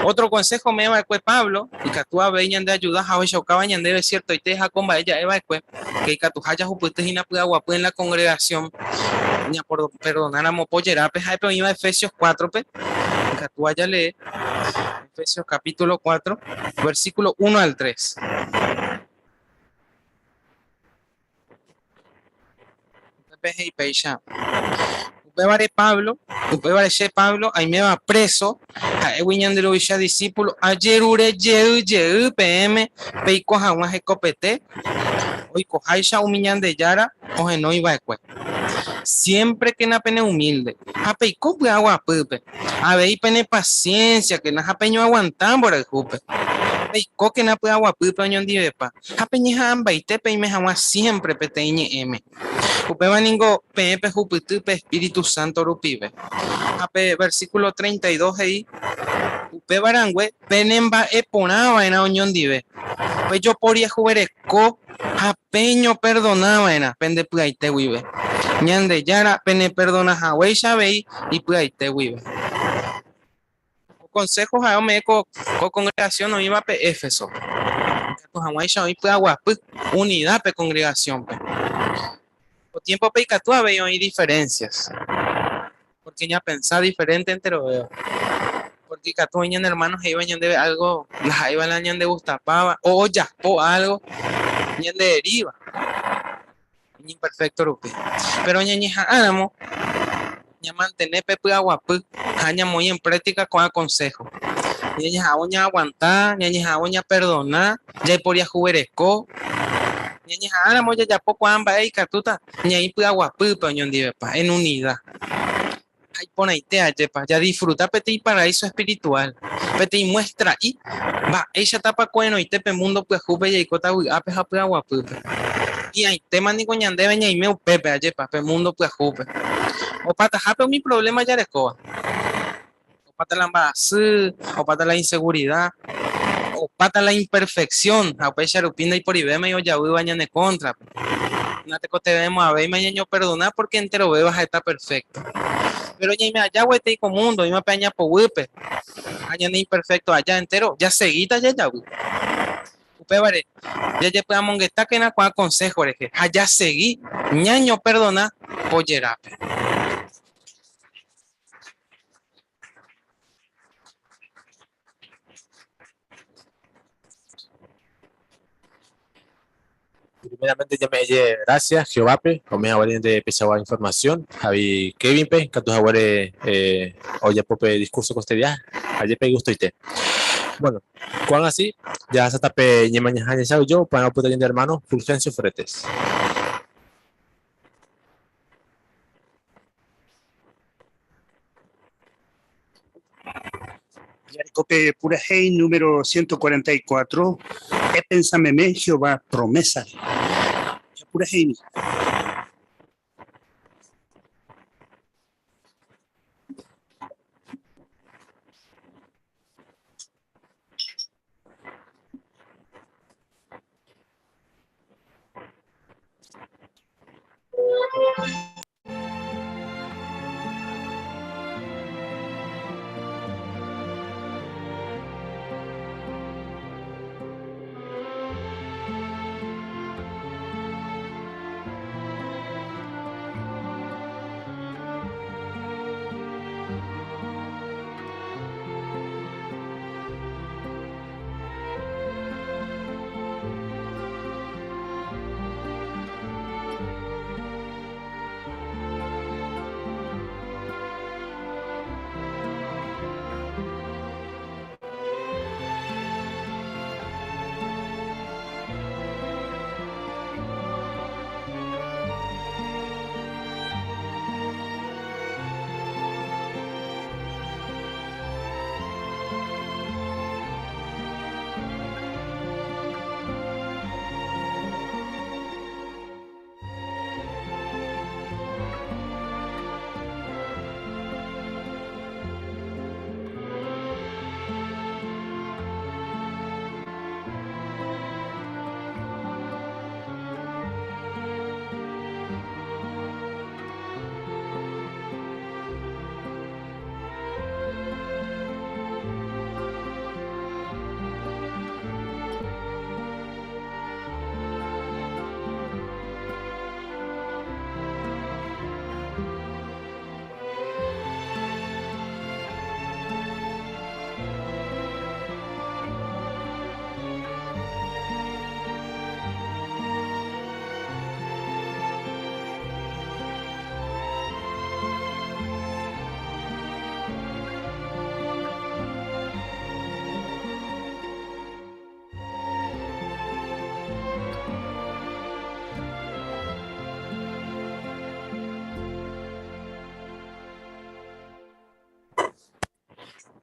Ótro konsého ome'ẽ va'ekue Pablo, ikatu avei ñandeajuda ha ohechaukáva ñandéve siertoite ha ko mba'e ja'e va'ekue, ke ikatuha jahupyty hína py'aguapy en la kongregasión ñaperdonáramo pojerápe, ha'e pe oĩva Efesios 4-pe, ikatúva jalee. Efesios capítulo 4, versículo 1 al 3. Upépe he'i péicha. Upévare Pablo, upévare che Pablo, aiméva preso, ha'égui ñande Ruvicha discípulo, ajerure jey jey peẽme peiko hag̃ua hekopete, oikoháicha umi Ñandejára ohenói va'ekue. Siémprekena peneumílde ha peiko py'aguapýpe. Avei penepasiénsiakena ha peñoaguanta mborayhúpe. Peikókena py'aguapýpe oñondivepa ha peñeha'ãmbaite peime hag̃ua siémpre peteĩ ñe'ẽme. Upéva ningo peẽ pehupyty pe espíritu sánto rupive. Ha pe versíkulo 32 he'i, Upéva rangue penemba'eporã va'erã oñondive, pejoporiahuvereko ha peñoperdona va'erã pende py'aite guive, Ñandejára peneperdona haguéicha avei ipy'aite guive. Ko konsého ha'e ome'ẽ ko kongregasión oĩva pe Éfesope, ikatu hag̃uáicha oĩ py'aguapy, unida pe kongregasiónpe. Ko tiémpope ikatu avei oĩ diferénsias, pórke ñapensa diferénte enterovéva. Pórke ikatu oĩ ñane ermáno he'íva ñandéve álgo ndaha'éiva la ñandegustapáva o ojapo álgo ñandeeríva iñimperfékto rupi. Péro ñañeha'ãramo ñamantene pe py'aguapy ha ñamoĩ en práktika ko'ã konsého, ñañeha'ãvo ñaaguanta, ñañeha'ãvo ñaperdona, jaiporiahuvereko, ñañeha'ãramo jajapo ko'ã mba'e ikatúta ñaĩ py'aguapýpe oñondivepa, en unida. Ha iporãite ajépa jadisfruta peteĩ paraíso espirituál, peteĩ muestra'i mba'éichatapa ko'ẽrõite pe múndo pyahúpe jaikóta vy'ápe ha py'aguapýpe. Hi'ãitéma niko ñandéve ñaime upépe ajépa pe múndo pyahúpe. Opatahápe umi provléma jarekóva. Opáta la mba'asy, opáta la insegurida, opáta la imperfeksión ha upéicha rupi ndaiporivémai ojavýva ñane kóntrape. Natekotevẽmo'ãvéima ñañoperdona pórke enterovéva ha'éta perfékto. Péro ñaime aja guetei ko múndo oĩva pe aña poguýpe ha ñane imperfékto aja entéro, jasegíta jajavy. Upévare, jajepy'amongetákena ko'ã konsého rehe ha jasegi ñañoperdona pojerápe. Primeramente ya me gracias Jehovápe, ome'ẽ haguére ñande peichagua información, Javi Kevinpe, katu haguére eh, ojapo pe discurso koestedía, ajepe gustoite. Bueno, ko'ág̃a así, jahasáta pe ñemañaha ñecha'ỹijo, upearã opyta ñande hermano Fulgencio Fretes. Jareko pe purahéi número 144, Epensa meme Jehová promésare. Japurahéimi.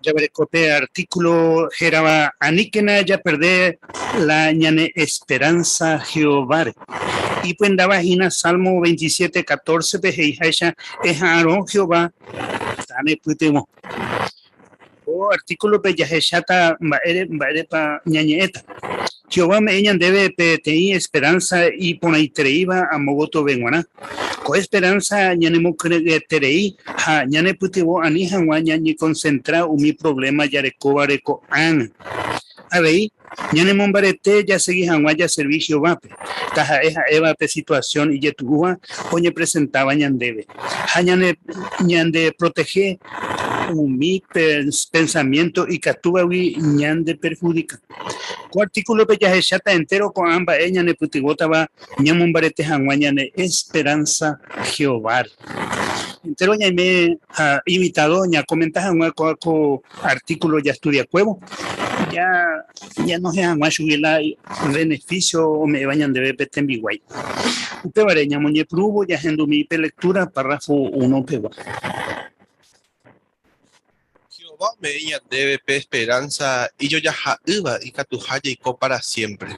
Jaguereko pe artículo hérava Aníkena japerde la ñane esperanza Jehováre. Ipyendáva hína Salmo 27, 14-pe he'iháicha, Eha'arõ Jehová tanepytyvõ. Ko artíkulope jahecháta mba'ére mba'érepa ñañe'ẽta. Jehová ome'ẽ ñandéve peteĩ esperánsa iporãitereíva amo gotyove g̃uarã. Ko esperánsa ñanemokyre'ỹeterei ha ñanepytyvõ ani hag̃ua ñañekonsentra umi provléma jarekóvare ko'ág̃a. Avei, ñanemombarete jasegi hag̃ua jaservi Jehovápe, taha'e ha'éva pe situasión ijetu'úva oñepresentáva ñandéve, ha ñandeprotehe umi pensamiénto ikatúvagui ñandeperhudika. Ko artíkulope jahecháta entéro ko'ã mba'e ñanepytyvõtava ñamombarete hag̃ua ñane esperánsa Jehováre. Entéro ñaime invitádo ñakomenta hag̃ua ko'ã ko artíkulo jastudiakuévo, ja ñanohẽ hag̃ua chugui la venefísio ome'ẽva ñandéve pe tembiguái. Upévare ñamoñepyrũvo jahendumi pe lektúra párrafo uno pegua. Jehová ome'ẽ ñandéve pe esperánsa ijojaha'ỹva ikatuha jaiko pára siémpre.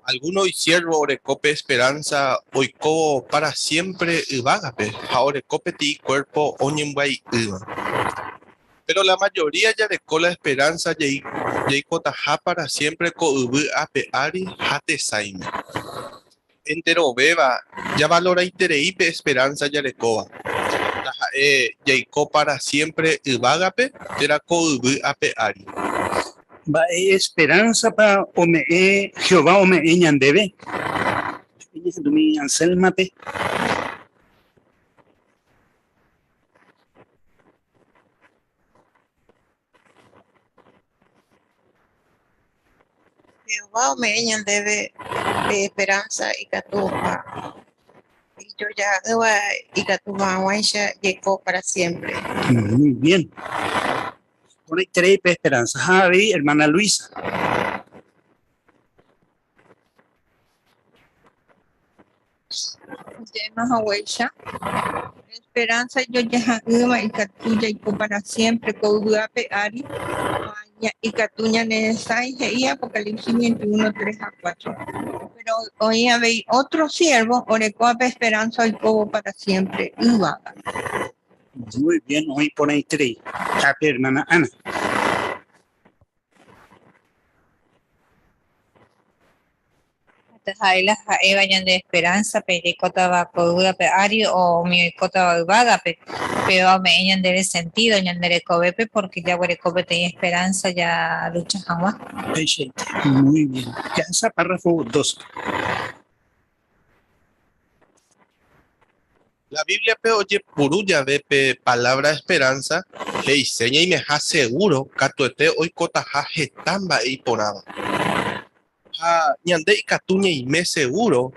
Algúno isiérvo oreko pe esperánsa oikóvo pára siémpre yvágape ha oreko peteĩ kuérpo oñembyai'ỹva. Péro la majoría jareko la esperánsa jaikotaha pára siémpre ko yvy ape ári ha tesãime. Enterovéva javaloraiterei pe esperánsa jarekóva, taha'e jaiko pára siémpre yvágape térã ko yvy ape ári. Mba'e esperánsapa ome'ẽ Jehová ome'ẽ ñandéve? Eñehendumi Ansélmape. Jehová ome'ẽ ñandéve pe esperánsa ikatúva ijojaha'ỹva ikatu hag̃uáicha jaiko pára siémpre. Muy bien. Porãiterei pe esperánsa. Ha avei ermána Luisa. Ja'éma haguéicha, pe esperánsa ijojaha'ỹva ikatu jaiko pára siémpre ko yvy ape ári ha ikatu ñaneresãi, he'i Apocalipsis 21, 3 ha 4. Péro oĩ avei ótro siérvo orekóva pe esperánsa oikóvo pára siémpre yvágape. Muy bien, oĩ porãiterei. Ápe ermána Ana. Ha'e la ha'éva ñande esperánsape jaikótava ko yvy ape ári o umi oikótava yvágape, péva ome'ẽ ñandéve sentído ñande rekovépe pórke jaguereko peteĩ esperánsa jalucha hag̃ua. Peichaite. Muy bien. Jahasa párrafo 2. La Bíbliape ojepuru jave pe palávra esperánsa, he'ise ñaimeha segúro katuete oikotaha heta mba'e iporãva. Ha ñande ikatu ñaime segúro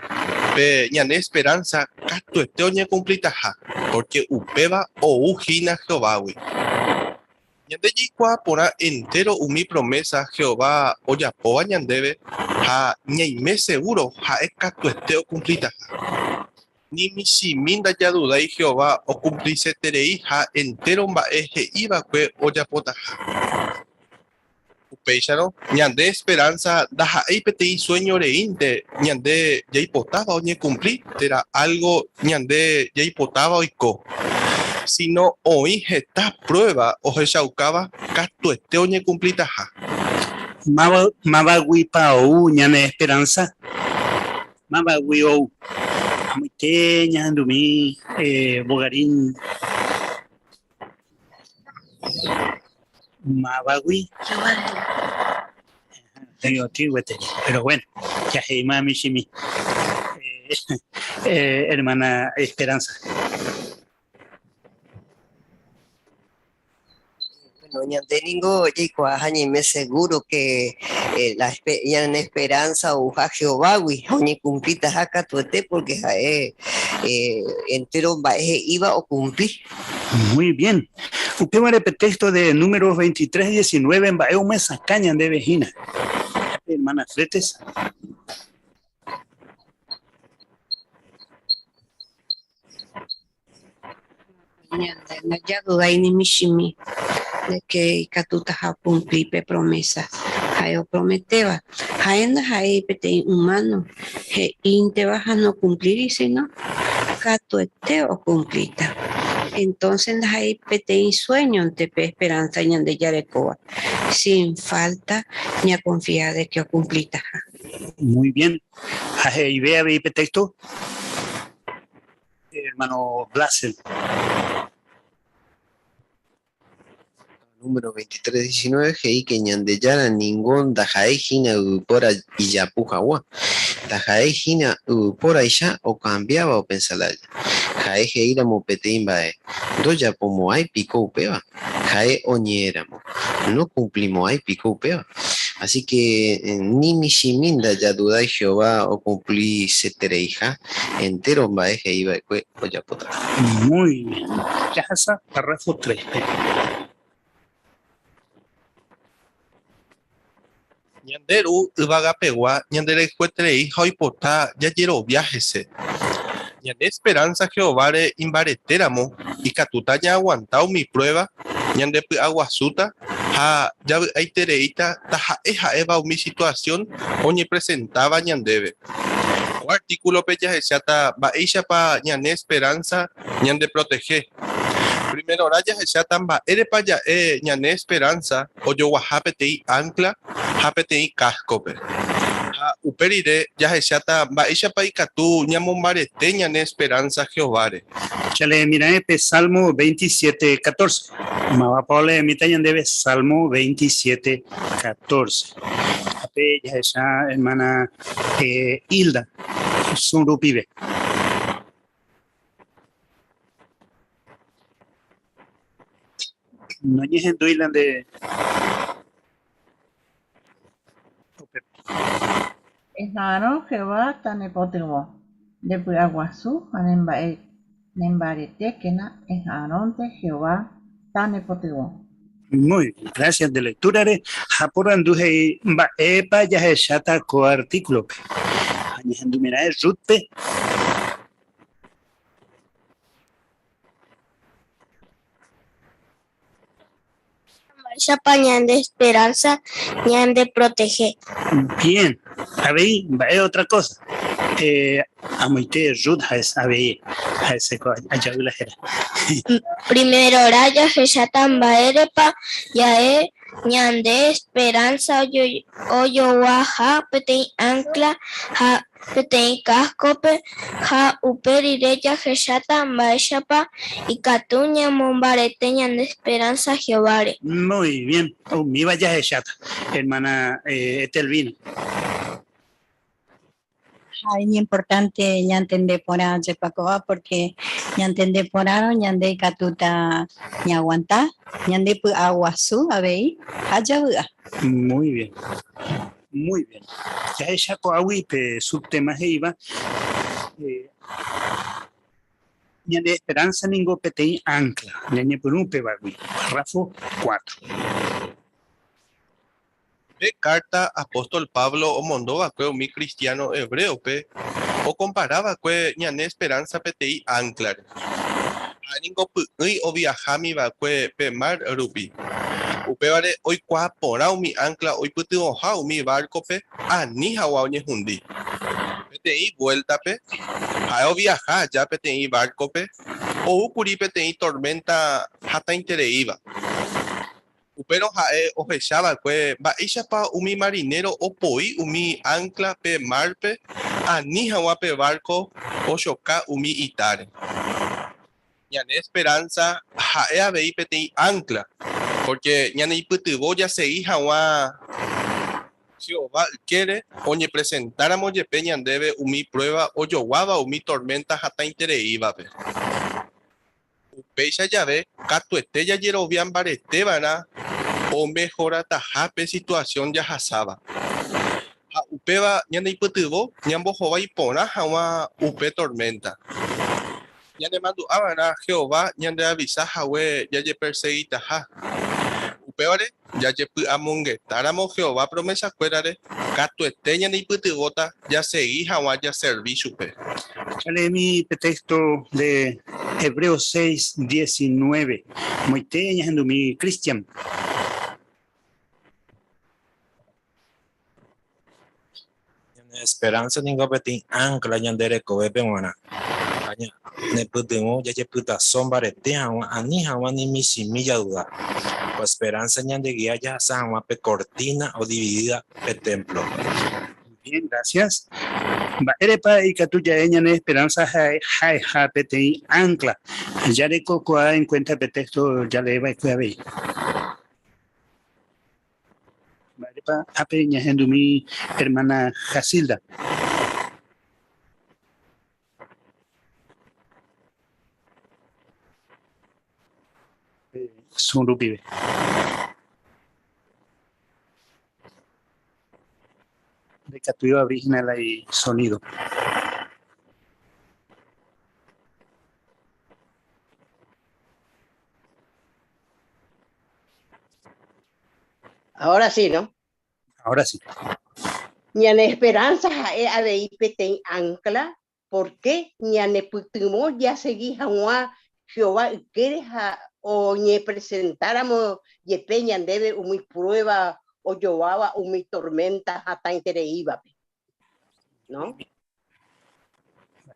pe ñane esperánsa katuete oñekumplitaha, pórke upéva ou hína Jehovágui. Ñande jaikuaa porã entéro umi promésa Jehová ojapóva ñandéve ha ñaime segúro ha'e katuete okumplitaha. Ni michĩmi ndajadudái Jehová okumplisetereiha entéro mba'e he'i va'ekue ojapotaha. Upéicharõ, ñande esperánsa ndaha'éi peteĩ suéño reínte ñande jaipotáva oñekumpli térã álgo ñande jaipotáva oiko, síno oĩ heta pruéva ohechaukáva katuete oñekumplitaha. Mávaguipa ou ñane esperánsa? Mávagui ou. Amoite ñahendumi Bogarín. Mávagui. Otĩ gueteri. Pero bueno, jahe'íma michĩmi. Hermana Esperanza. Bueno, ñande ningo jaikuaa ha ñaime seguro que eh, la ñane esperanza ouha Jehovágui ha oñekumplitaha katuete porque ha'e eh, entero mba'e he'íva okumpli. Muy bien. Upévare pe texto de Números 23, 19 mba'e omyesakã ñandéve hína. Hermana Fretes. Ñande ndajadudái ni michĩmi. De que ikatutaha okumpli pe promesa ha'e oprometéva. Ha'e ndaha'éi peteĩ humano he'ínteva ha nokumplíri, sino katuete okumplíta. Entonces ndaha'éi peteĩ sueñonte pe esperanza ñande jarekóva, sin falta ñakonfia de que okumplitaha. Muy bien. Ha he'ive avei pe texto, hermano Blasel. Número 23:19 he'i que Ñandejára ningo ndaha'éi hína yvypóra ijapu hag̃ua, ndaha'éi hína yvypóraicha okambiáva opensa lája. Ha'e he'íramo peteĩ mba'e, ndojapomo'ãi piko upéva? Ha'e oñe'ẽramo, nokumplimo'ãi piko upéva? Así que ni michĩmi ndajadudái Jehová okumplisetereiha entéro mba'e he'i va'ekue ojapóta. Muy bien. Jahasa párrafo 3-pe. Ñande Ru yvagapegua ñanderayhueterei ha oipota jajerovia hese. Ñane esperánsa Jehováre imbaretéramo, ikatúta ñaaguanta umi pruéva, ñandepy'aguasúta ha javy'aitereíta taha'e ha'éva umi situasión oñepresentáva ñandéve. Ko artíkulope jahecháta mba'éichapa ñane esperánsa ñandeprotehe. Primerorã jahecháta mba'érepa ja'e ñane esperánsa ojoguaha peteĩ ánkla ha peteĩ káskope. Ha upe rire jahecháta mba'éichapa ikatu ñamombarete ñane esperánsa Jehováre. Jaleemiraẽ pe Salmo 27, 14. Mávapa oleemíta ñandéve Salmo 27, 14? Ápe jahecha hermana Hilda sũ rupive. Noñehendúi la nde Eha'arõ Jehová tanepytyvõ, ndepy'aguasu ha nembaretékena, eha'arõnte Jehová tanepytyvõ. Muy bien, gracias nde lectura-re ha porandu he'i mba'épa jahecháta ko artículo-pe. Ha ñahendumira'e Ruth-pe. Mba'éichapa ñande esperanza ñandeprotehe? Bien, avei mba'e otra cosa. Eh, amoite Ruth ha avei ha'ese ko ajavy la héra. Primerorã jahecháta mba'érepa ja'e ñande esperanza ojoguaha peteĩ ancla ha peteĩ káskope ha upe rire jahecháta mba'éichapa ikatu ñamombarete ñande esperánsa Jehováre. Muy bien, umíva jahecháta, hermana Etelvina. Ha iñimportánte ñantende porã jepakuaa pórke ñantende porãrõ ñande ikatúta ñaaguanta, ñande py'aguasu avei ha javy'a. Muy bien. Muy bien. Jahecha ko'águi pe subtema he'íva Ñane esperanza ningo peteĩ ancla. Ñañepyrũ upévagui. Párrafo 4. Pe kárta apóstol Pablo omondo va'ekue umi kristiáno hebréope okompara va'ekue ñane esperánsa peteĩ ánklare. Ha'e ningo py'ỹi oviahámi va'ekue pe mar rupi. Upévare oikuaa porã umi ánkla oipytyvõha umi várkope ani hag̃ua oñehundi. Peteĩ vuéltape, ha'e oviaha aja peteĩ várkope, ou kuri peteĩ torménta hatãitereíva. Upérõ ha'e ohecha va'ekue mba'éichapa umi marinéro opoi umi ánkla pe márpe ani hag̃ua pe várko ochoka umi itáre. Ñane esperánsa ha'e avei peteĩ ánkla, pórke ñaneipytyvõ jasegi hag̃ua Jehová ykére oñepresentáramo jepe ñandéve umi pruéva ojoguáva umi torménta hatãitereívape. Upéicha jave, katuete jajerovia mbarete va'erã omehorataha pe situasión jahasáva. Ha upéva ñaneipytyvõ ñambohovái porã hag̃ua upe torménta. Ñanemandu'a va'erã Jehová ñandeavisa hague jajepersegitaha. Upévare, jajepy'amongetáramo Jehová promesakuérare, katuete ñaneipytyvõta jasegi hag̃ua jaservi chupe. Jaleemi pe téxto de. Hebreos 6, 19. Moite ñahendumi Cristian. Ñane esperanza ningo peteĩ ancla ñande rekovépe g̃uarã ha ñanepytyvõ jajepytaso mbarete hag̃ua ani hag̃ua ni michĩmi jaduda. Ko esperanza ñandegia jahasa hag̃ua pe cortina odividíva pe templo. Bien, gracias. Mba'érepa ikatu ja'e ñane esperanza ha'eha peteĩ ancla? Jarekokuaa en cuenta pe texto jaleeva'ekue avei. Mba'érepa ápe ñahendumi hermana Jasilda. Zoom rupive. Ndaikatúi oabri hína la isonido. Ahora sí, ¿no? Ahora sí. Ñane esperanza ha'e avei peteĩ ancla porque ñanepytyvõ jasegi hag̃ua Jehová ykére ha oñepresentáramo jepe ñandéve umi prueba ojováva umi tormenta hatãitereívape. ¿No?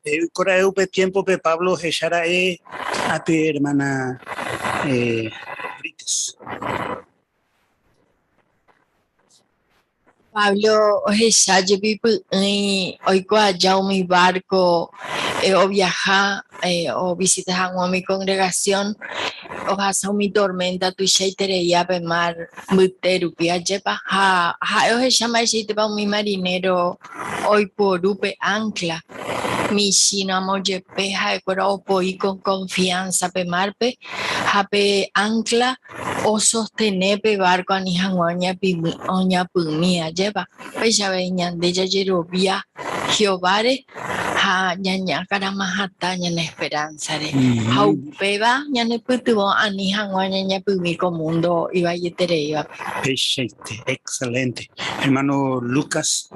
Oikóra'e upe tiémpope Pablo ohecha ra'e ápe ermána Brites. Pablo ohecha jepi py'ỹi oiko aja umi várko oviaha ovisita hag̃ua umi kongregasión, ohasa umi torménta tuichaitereíva pe mar mbyte rupi. Ajépa ha ha'e ohecha mba'eichaitépa umi marinéro oiporu pe ánkla michĩ ramo jepe ha'ekuéra opoi con confianza pe márpe ha pe ánkla osostene pe várko ani hag̃ua oñapymi, ajépa? Upéicha avei ñande jajerovia Jehováre ha ñañakarama hatã ñane esperánsare. Ha upéva ñanepytyvõ ani hag̃ua ñañapymi ko múndo ivaietereívape. Peichaite, excelente. Hermano Lucas.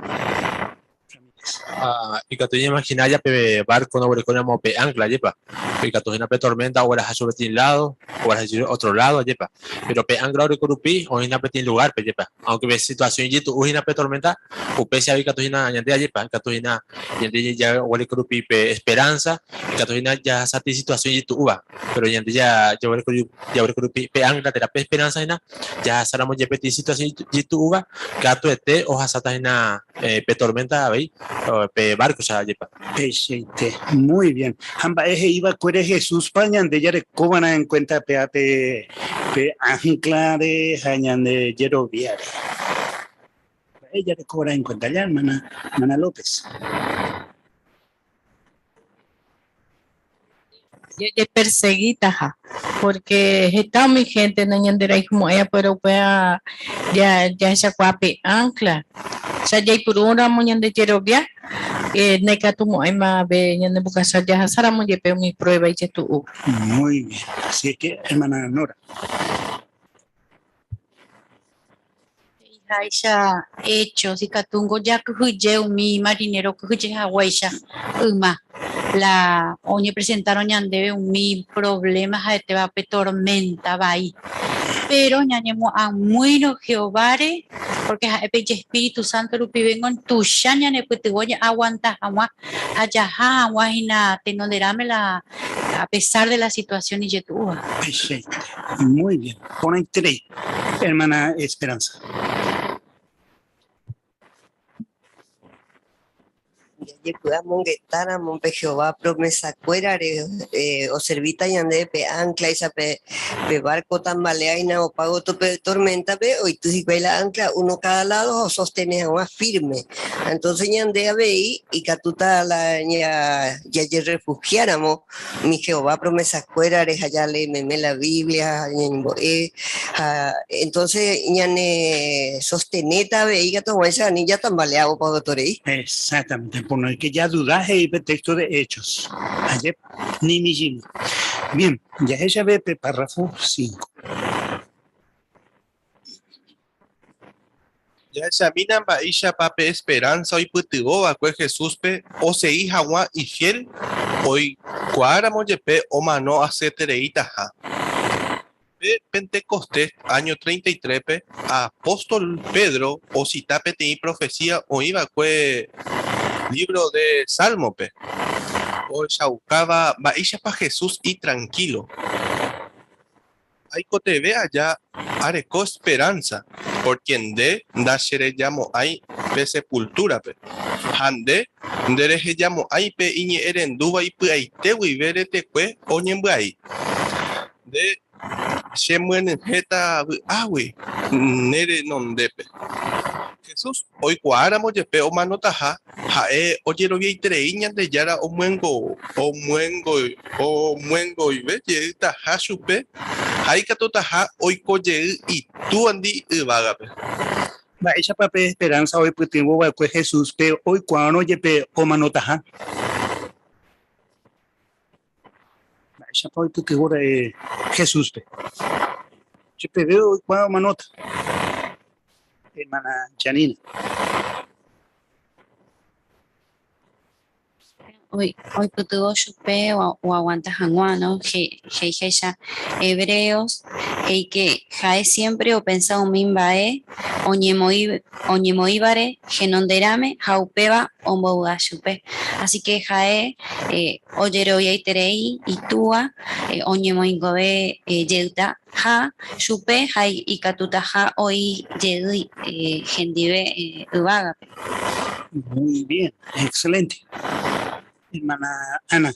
Ah, ikatu ñaimagina ja pe barco noguerekóramo pe ancla, ajépa? Ikatu hína pe tormenta ogueraha chupe peteĩ lado, ogueraha chupe otro lado, ajépa? Pero pe ancla oreko rupi oĩ hína peteĩ lugar-pe, ajépa? Aunque pe situación ijetu'u hína pe tormenta, upéicha ikatu hína ñande, ajépa? Ikatu hína ñande jaguereko rupi pe esperanza, ikatu hína jahasa peteĩ situación ijetu'úva, pero ñande jaguereko rupi pe ancla térã pe esperanza hína, jahasáramo jepe peteĩ situación ijetu'úva, katuete ohasáta hína pe tormenta avei pe barco-cha ajépa. Peichaite. Muy bien. Ha mba'e he'i va'ekuére Jesúspa ñande jarekova'erã en cuenta péva pe pe ancla-re ha ñande jeroviáre. Mba'e jarekova'erã en cuenta ya, hermana, hermana López. Jajepersegítaha, porque heta umi gente nañanderayhumo'ãiva pero upéva jahechakuaa pe ancla. Cha jaipurúramo ñande jerovia, ndaikatumo'ãima ave ñanembokasa jahasáramo jepe umi prueba ijetu'u. Muy bien. Así es que, hermana Nora. He'iháicha Hechos, ikatúngo jakyhyje umi marinero okyhyje haguéicha yma, la oñepresentárõ ñandéve umi problema ha'etéva pe tormenta vai. Péro ñañemo'ag̃uírõ Jehováre, pórke ha'e pe ijespíritu sánto rupivéngo tuicha ñanepytyvõ ñaaguanta hag̃ua ha jaha hag̃ua hína tenonderãme la a pesar de la situasión ijetu'úva. Peichaite. Muy bien. Porãiterei. Hermana Esperanza. Jajepy'amongetáramo pe Jehová promesakuérare oservíta ñandéve pe ánclaicha pe várko tambaleáina opa gotyo pe torméntape oity hikuái la áncla uno káda ládo ha osostene hag̃ua fírme. Entónse ñande avei ikatúta la jajerrefuhiáramo Umi Jehová promesakuérare ha jalee meme la Biblia ha ñañembo'e, ha entonces ñane sostenéta avei ikatu hag̃uáicha ani jatambaleávo pa otorei. Exactamente, por no hay que jaduda he'i pe texto de Hechos. Ajépa, ni michĩmi. Bien, jahechave pe párrafo 5. Jahechamína mba'éichapa pe esperánsa oipytyvõ va'ekue Jesúspe osegi hag̃ua ifiél Oikuaáramo jepe omano asyetereitaha. Pe Pentecostés áño 33-pe, apóstol Pedro osita peteĩ profesía oĩva'ekue lívro de Sálmope, ohechaukáva mba'éichapa Jesús itrankílo. Aikotevẽ aja areko esperánsa, pórke nde ndacherejamo'ãi pe sepultúrape, ha nde nderehejamo'ãi pe iñe'ẽrendúva ipy'aite guive retekue oñembyai. Nde chemyenyhẽta vy'águi ne renondépe. Jesús oikuaáramo jepe omanotaha, ha'e ojeroviaiterei Ñandejára omyengoive jeytaha chupe ha ikatutaha oiko jey Itúandi yvágape. Mba'éichapa pe esperánsa oipytyvõ va'ekue Jesúspe oikuaárõ jepe omanotaha? Mba'éichapa oipytyvõ ra'e Jesúspe? Jepeve oikuaa omanóta. Hermana Janina. Oipytyvõ chupe oaguanta hag̃ua, no? He'iháicha Hebreos he'i ke ha'e siémpre opensa umi mba'e oñemoĩvare henonderãme ha upéva ombovy'a chupe. Así ke ha'e ojeroviaiterei itúa oñemoingove jeytaha chupe ha ikatutaha oĩ jey hendive yvágape. Muy bien, excelente. Hermana Ana.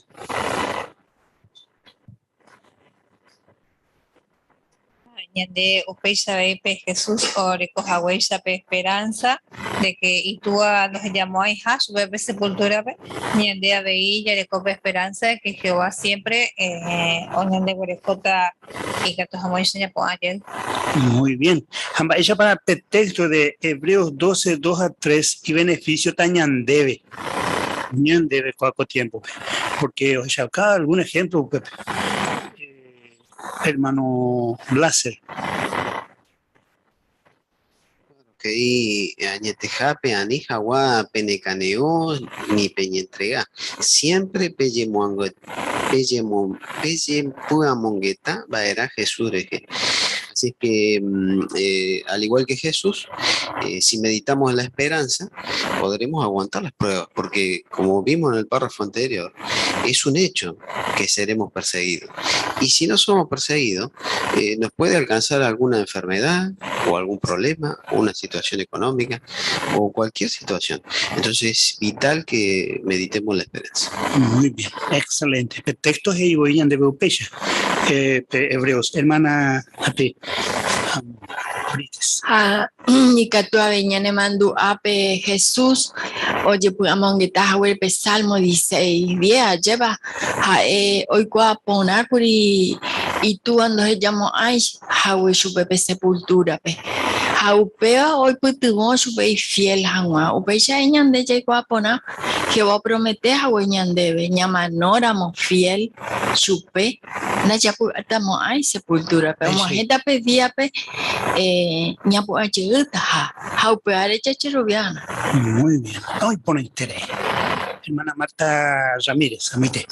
Ñande upéicha avei pe Jesús oreko haguéicha pe esperanza de que Itúa ndohejamo'ãiha chupe pe sepultúrape, ñande avei jareko pe esperanza de que Jehová siempre oñandeguerekóta ikatu hag̃uáicha ñapu'ã jey. Muy bien. Ha mba'éichapa pe texto de Hebreos 12, 2 ha 3 ibeneficiota ñandéve, ñandéve ko'ã ko tiémpope? Porque ohechauka algún ejemplo upépe. Hermano Blaser. He'i añetehápe ani hag̃ua penekane'õ ni peñentrega. Siémpre pejepy'amongeta va'erã Jesús rehe. Así que, al igual que Jesús, si meditamos en la esperanza, podremos aguantar las pruebas, porque como vimos en el párrafo anterior, es un hecho que seremos perseguidos. Y si no somos perseguidos, eh, nos puede alcanzar alguna enfermedad o algún problema, una situación económica o cualquier situación. Entonces es vital que meditemos la esperanza. Muy bien, excelente. Pe texto he'i voi ñandéve upéicha, eh, pe Hebreos. Hermana Ape, Brites. Ha ikatu avei ñanemandu'a pe Jesús ojepy'amongeta haguére pe Salmo 16, 10 ajépa ha'e oikuaa porã kuri itúva ndohejamo'ãi hague chupe pe sepultúrape. Ha upéva oipytyvõ chupe ifiél hag̃ua. Upéicha ñande jaikuaa porã Jehová opromete hague ñandéve ñamanóramo fiél chupe Ndajapy'atamo'ãi sepultúrape, og̃uahẽta pe díape ñapu'ã jeýtaha, ha upévare jajeroviána. Muy bien, oĩ porãiterei. Hermana Marta Ramírez, amoite.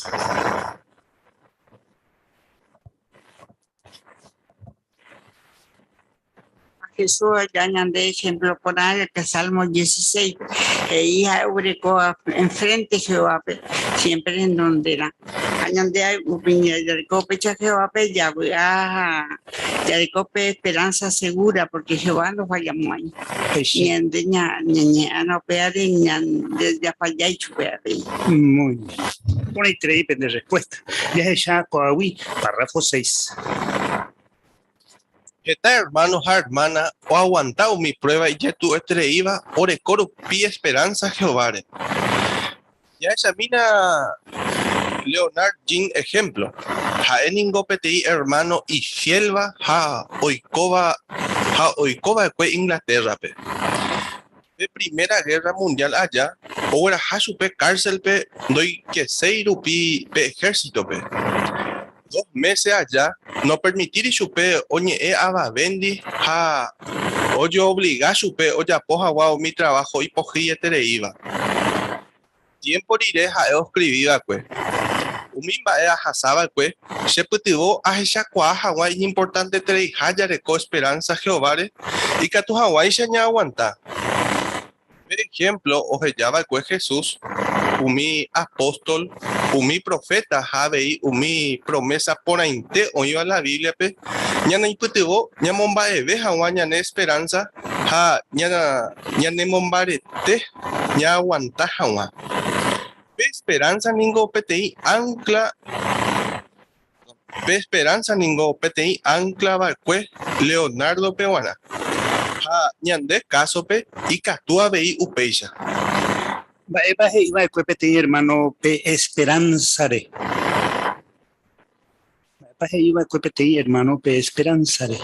Jesús oheja ñande ejemplo porã pe Salmo 16 he'i ha'e oguereko enfrente Jehovápe siempre henonderã. Ha ñande jareko upéicha Jehovápe javy'a ha jareko pe esperanza segura porque Jehová ndofallamo'ãi. Ñande ñañeha'ãrõ upévare ñande jafallái chupe avei. Muy bien. Porãiterei pende respuesta. Jahecha ko'águi párrafo 6. Heta ermáno ha ermána oaguanta umi pruéva ijetu'uetereíva oreko rupi esperánsa Jehováre. Jahechamína Leonard Jean ehémplo. Ha'e ningo peteĩ ermáno ifiélva ha oikóva ha oiko va'ekue Inglatérrape. Pe primera gérra mundiál aja ogueraha chupe kárselpe ndoikeséi rupi pe ehérsitope. Dos mése aja nopermitíri chupe oñe'ẽ avavéndi ha ojeovliga chupe ojapo hag̃ua umi traváho ipohyietereíva. Tiémpo rire ha'e oskrivi va'ekue. Umi mba'e ahasa va'ekue chepytyvõ ahechakuaa hag̃ua iñimportantetereiha jareko esperánsa Jehováre ikatu hag̃uáicha ñaaguanta. Pe ehémplo oheja va'ekue Jesús, umi apóstol, umi proféta ha avei umi promésa porãite oĩva la Bíbliape ñaneipytyvõ ñamomba'eve hag̃ua ñane esperánsa ha ñanemombarete ñaaguanta hag̃ua. Pe esperánsa ningo peteĩ ánkla Pe esperánsa ningo peteĩ ánkla va'ekue Leonardo-pe g̃uarã, ha ñande kásope ikatu avei upéicha. Mba'épa he'i va'ekue peteĩ ermáno pe esperánsare? Mba'épa he'i va'ekue peteĩ ermáno pe esperánsare?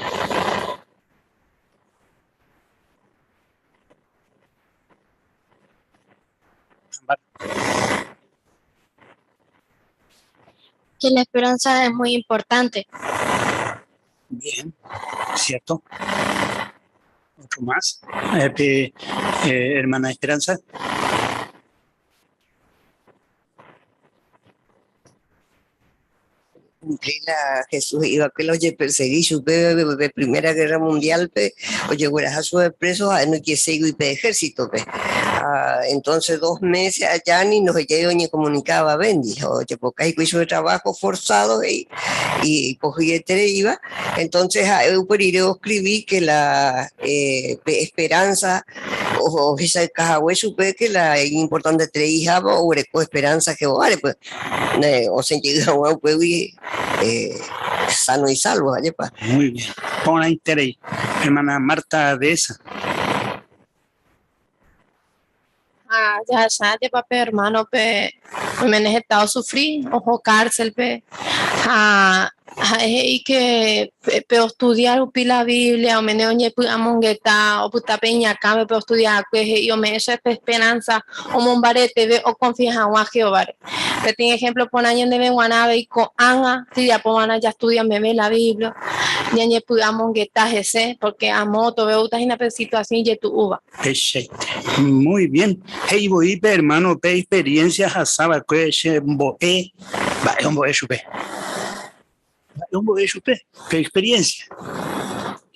Que la esperanza es muy importante. Bien, cierto. Otro más. Eh, eh, hermana Esperanza. Cumplir la Jesús he'iva'ekue la ojepersegui chupe pe Primera Guerra Mundial-pe, ojegueraha chupe preso ha'e noikéseigui pe ejército-pe. Ha entonces dos meses aja ni ndohejái oñecomunica avavéndi, ojepoka hikuái chupe trabajo forzado he'i ipohyietereíva, entonces ha'e upe rire oscribi que la pe esperanza ohechauka hague chupe que la iñimportantetereiháva oguereko esperanza Jehováre, pues. Osẽ jey hag̃ua upégui sano y salvo, ajépa. Muy bien. Porãiterei. Hermana Marta Dehesa. Ha jahecha jepa pe hermano-pe oiméne heta osufri, oho cárcel-pe ha ha'e he'i ke pe ostudia rupi la Biblia oiméne oñepy'amongeta, opyta pe iñakãme pe ostudia hague, he'i ome'ẽ chupe esperanza omombareteve okonfia hag̃ua Jehováre. Peteĩ ehémplo porã ñandéve g̃uarã avei ko'ág̃a jajapova'erã jastudia meve la Biblia, ñañepy'amongeta hese, pórke amo tove oúta hína pe situasión ijetu'úva. Peichaite. Muy bien. He'i voi pe ermáno pe experiencia ahasa va'ekue che mbo'e, mba'e ombo'e chupe. Mba'e ombo'e chupe pe experiencia.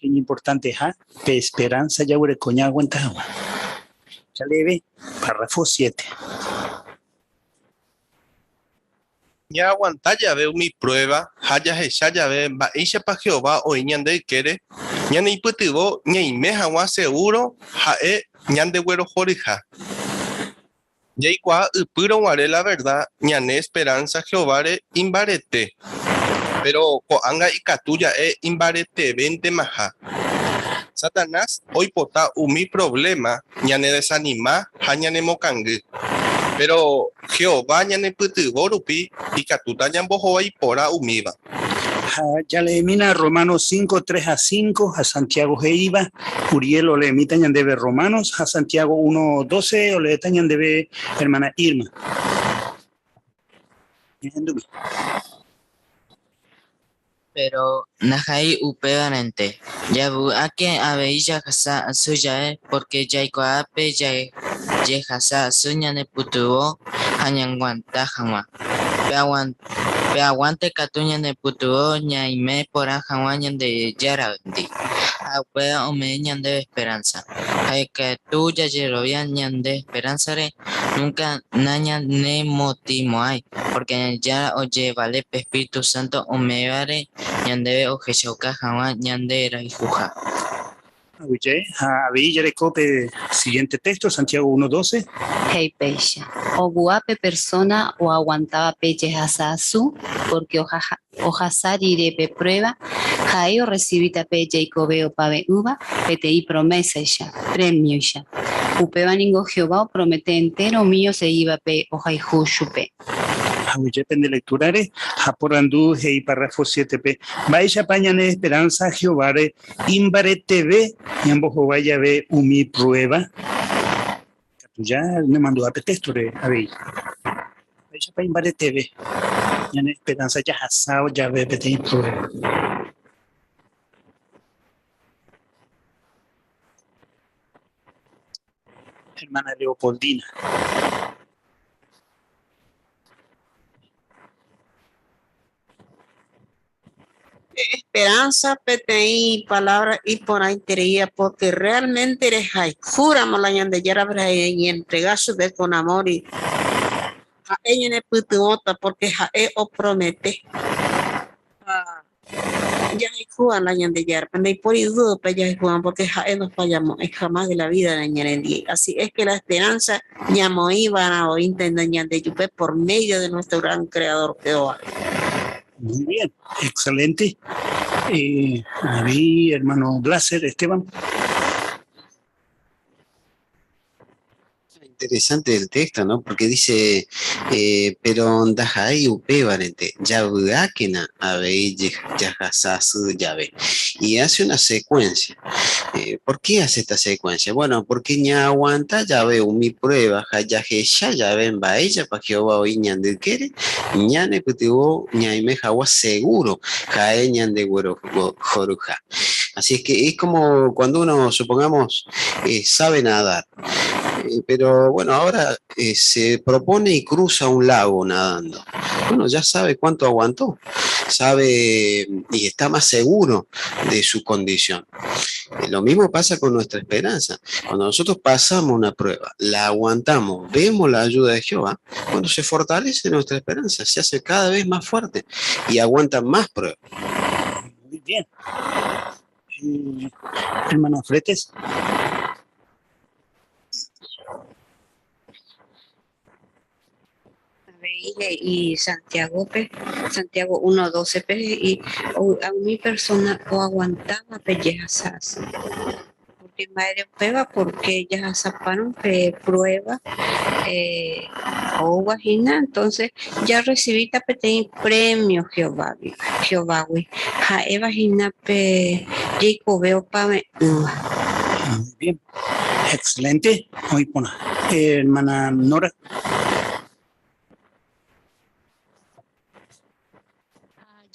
Iñimportanteha pe esperanza jaguereko ñaaguanta hag̃ua. Jaleeve párrafo 7. Ñaaguanta jave umi pruéva ha jahecha jave mba'éichapa Jehová oĩ ñande ykére, ñaneipytyvõ ñaime hag̃ua segúro ha'e ñandeguerohoryha. Jaikuaa ypýrõ guare la verda ñane esperánsa Jehováre imbarete, péro ko'ág̃a ikatu ja'e imbaretevéntemaha. Satanás oipota umi provléma ñanedesanima ha ñanemokangy. Péro Jehová ñanepytyvõ rupi ikatúta ñambohovái porã umíva. Ha jaleemína Romanos 5, 3 ha 5, ha Santiago he'íva, Uriel oleemíta ñandéve Romanos, ha Santiago 1, 12 oleéta ñandéve hermana Irma. Ñahendumi. Péro ndaha'éi upévarente, javy'áke avei jahasa asy jave, pórke jaikuaa pe jehasa asy ñanepytyvõ ha ñaguanta hag̃ua. Pe aguánte katu ñanepytyvõ ñaime porã hag̃ua Ñandejárandi, ha upéva ome'ẽ ñandéve esperánsa. Ha ikatu jajerovia ñande esperánsare Núnka nañanemotĩmo'ãi, pórke Ñandejára ojevale pe espíritu sánto ome'ẽvare ñandéve ohechauka hag̃ua ñanderayhuha. Aguyje, ha avei jareko pe siguiente texto, Santiago 1, 12. He'i péicha, Ovy'a pe persóna oaguantáva pe jehasa asy, pórke ohasa rire pe pruéva, ha'e orresivíta pe jeikove opave'ỹva peteĩ promésaicha, prémioicha. Upéva ningo Jehová opromete entéro umi osegívape ohayhu chupe. Aguyje pende lektúrare ha porandu he'i párrafo 7-pe, Mba'éichapa ñane esperánsa Jehováre imbareteve ñambohovái jave umi pruéva? Katu ja nemandu'a pe téxtore avei. Mba'éichapa imbareteve ñane esperánsa jahasa jave peteĩ pruéva? Hermana Leopoldina. Esperanza peteĩ palabra iporãitereíva porque realmente rehayhúramo la Ñandejára reñentrega chupe con amor y ha'e ñanepytyvõta porque ha'e opromete. Ha jahayhúva la Ñandejárape ndaipóri duda jahayhúva porque ha'e ndofallamo'ãi jamás de la vida ñanendie. Así es que la esperanza ñamoĩva'erã oĩnte ñandejupe por medio de nuestro gran creador Jehová. Muy bien, excelente. Ahí, hermano Blaser, Esteban. Interesante el texto, ¿no? Porque dice, pero ndaha'éi upévarente, javy'ákena avei jahasa asy jave. Y hace una secuencia. ¿Por qué hace esta secuencia? Bueno, porque ñaaguanta jave umi prueba, ha jahecha jave mba'éichapa Jehová oĩ ñande ykére, ñanepytyvõ ñaime hag̃ua seguro ha'e ñandeguerohoryha. Así es que es como cuando uno, supongamos, sabe nadar. Pero bueno, ahora se propone y cruza un lago nadando. Bueno, ya sabe cuánto aguantó, sabe y está más seguro de su condición. Lo mismo pasa con nuestra esperanza. Cuando nosotros pasamos una prueba, la aguantamos, vemos la ayuda de Jehová, cuando se fortalece nuestra esperanza, se hace cada vez más fuerte y aguanta más pruebas. Muy bien. Hermano Fretes. Y Santiago, pe, Santiago 1:12, pe, y o, a mi persona o aguantaba pellejasas. Porque madre prueba, porque ya zaparon pe prueba, o vagina, entonces ya recibí tapete premio Jehová, Jehová, güey. Ja, e vagina pe, yico veo pa me, Muy bien, excelente. Hoy pone, hermana Nora.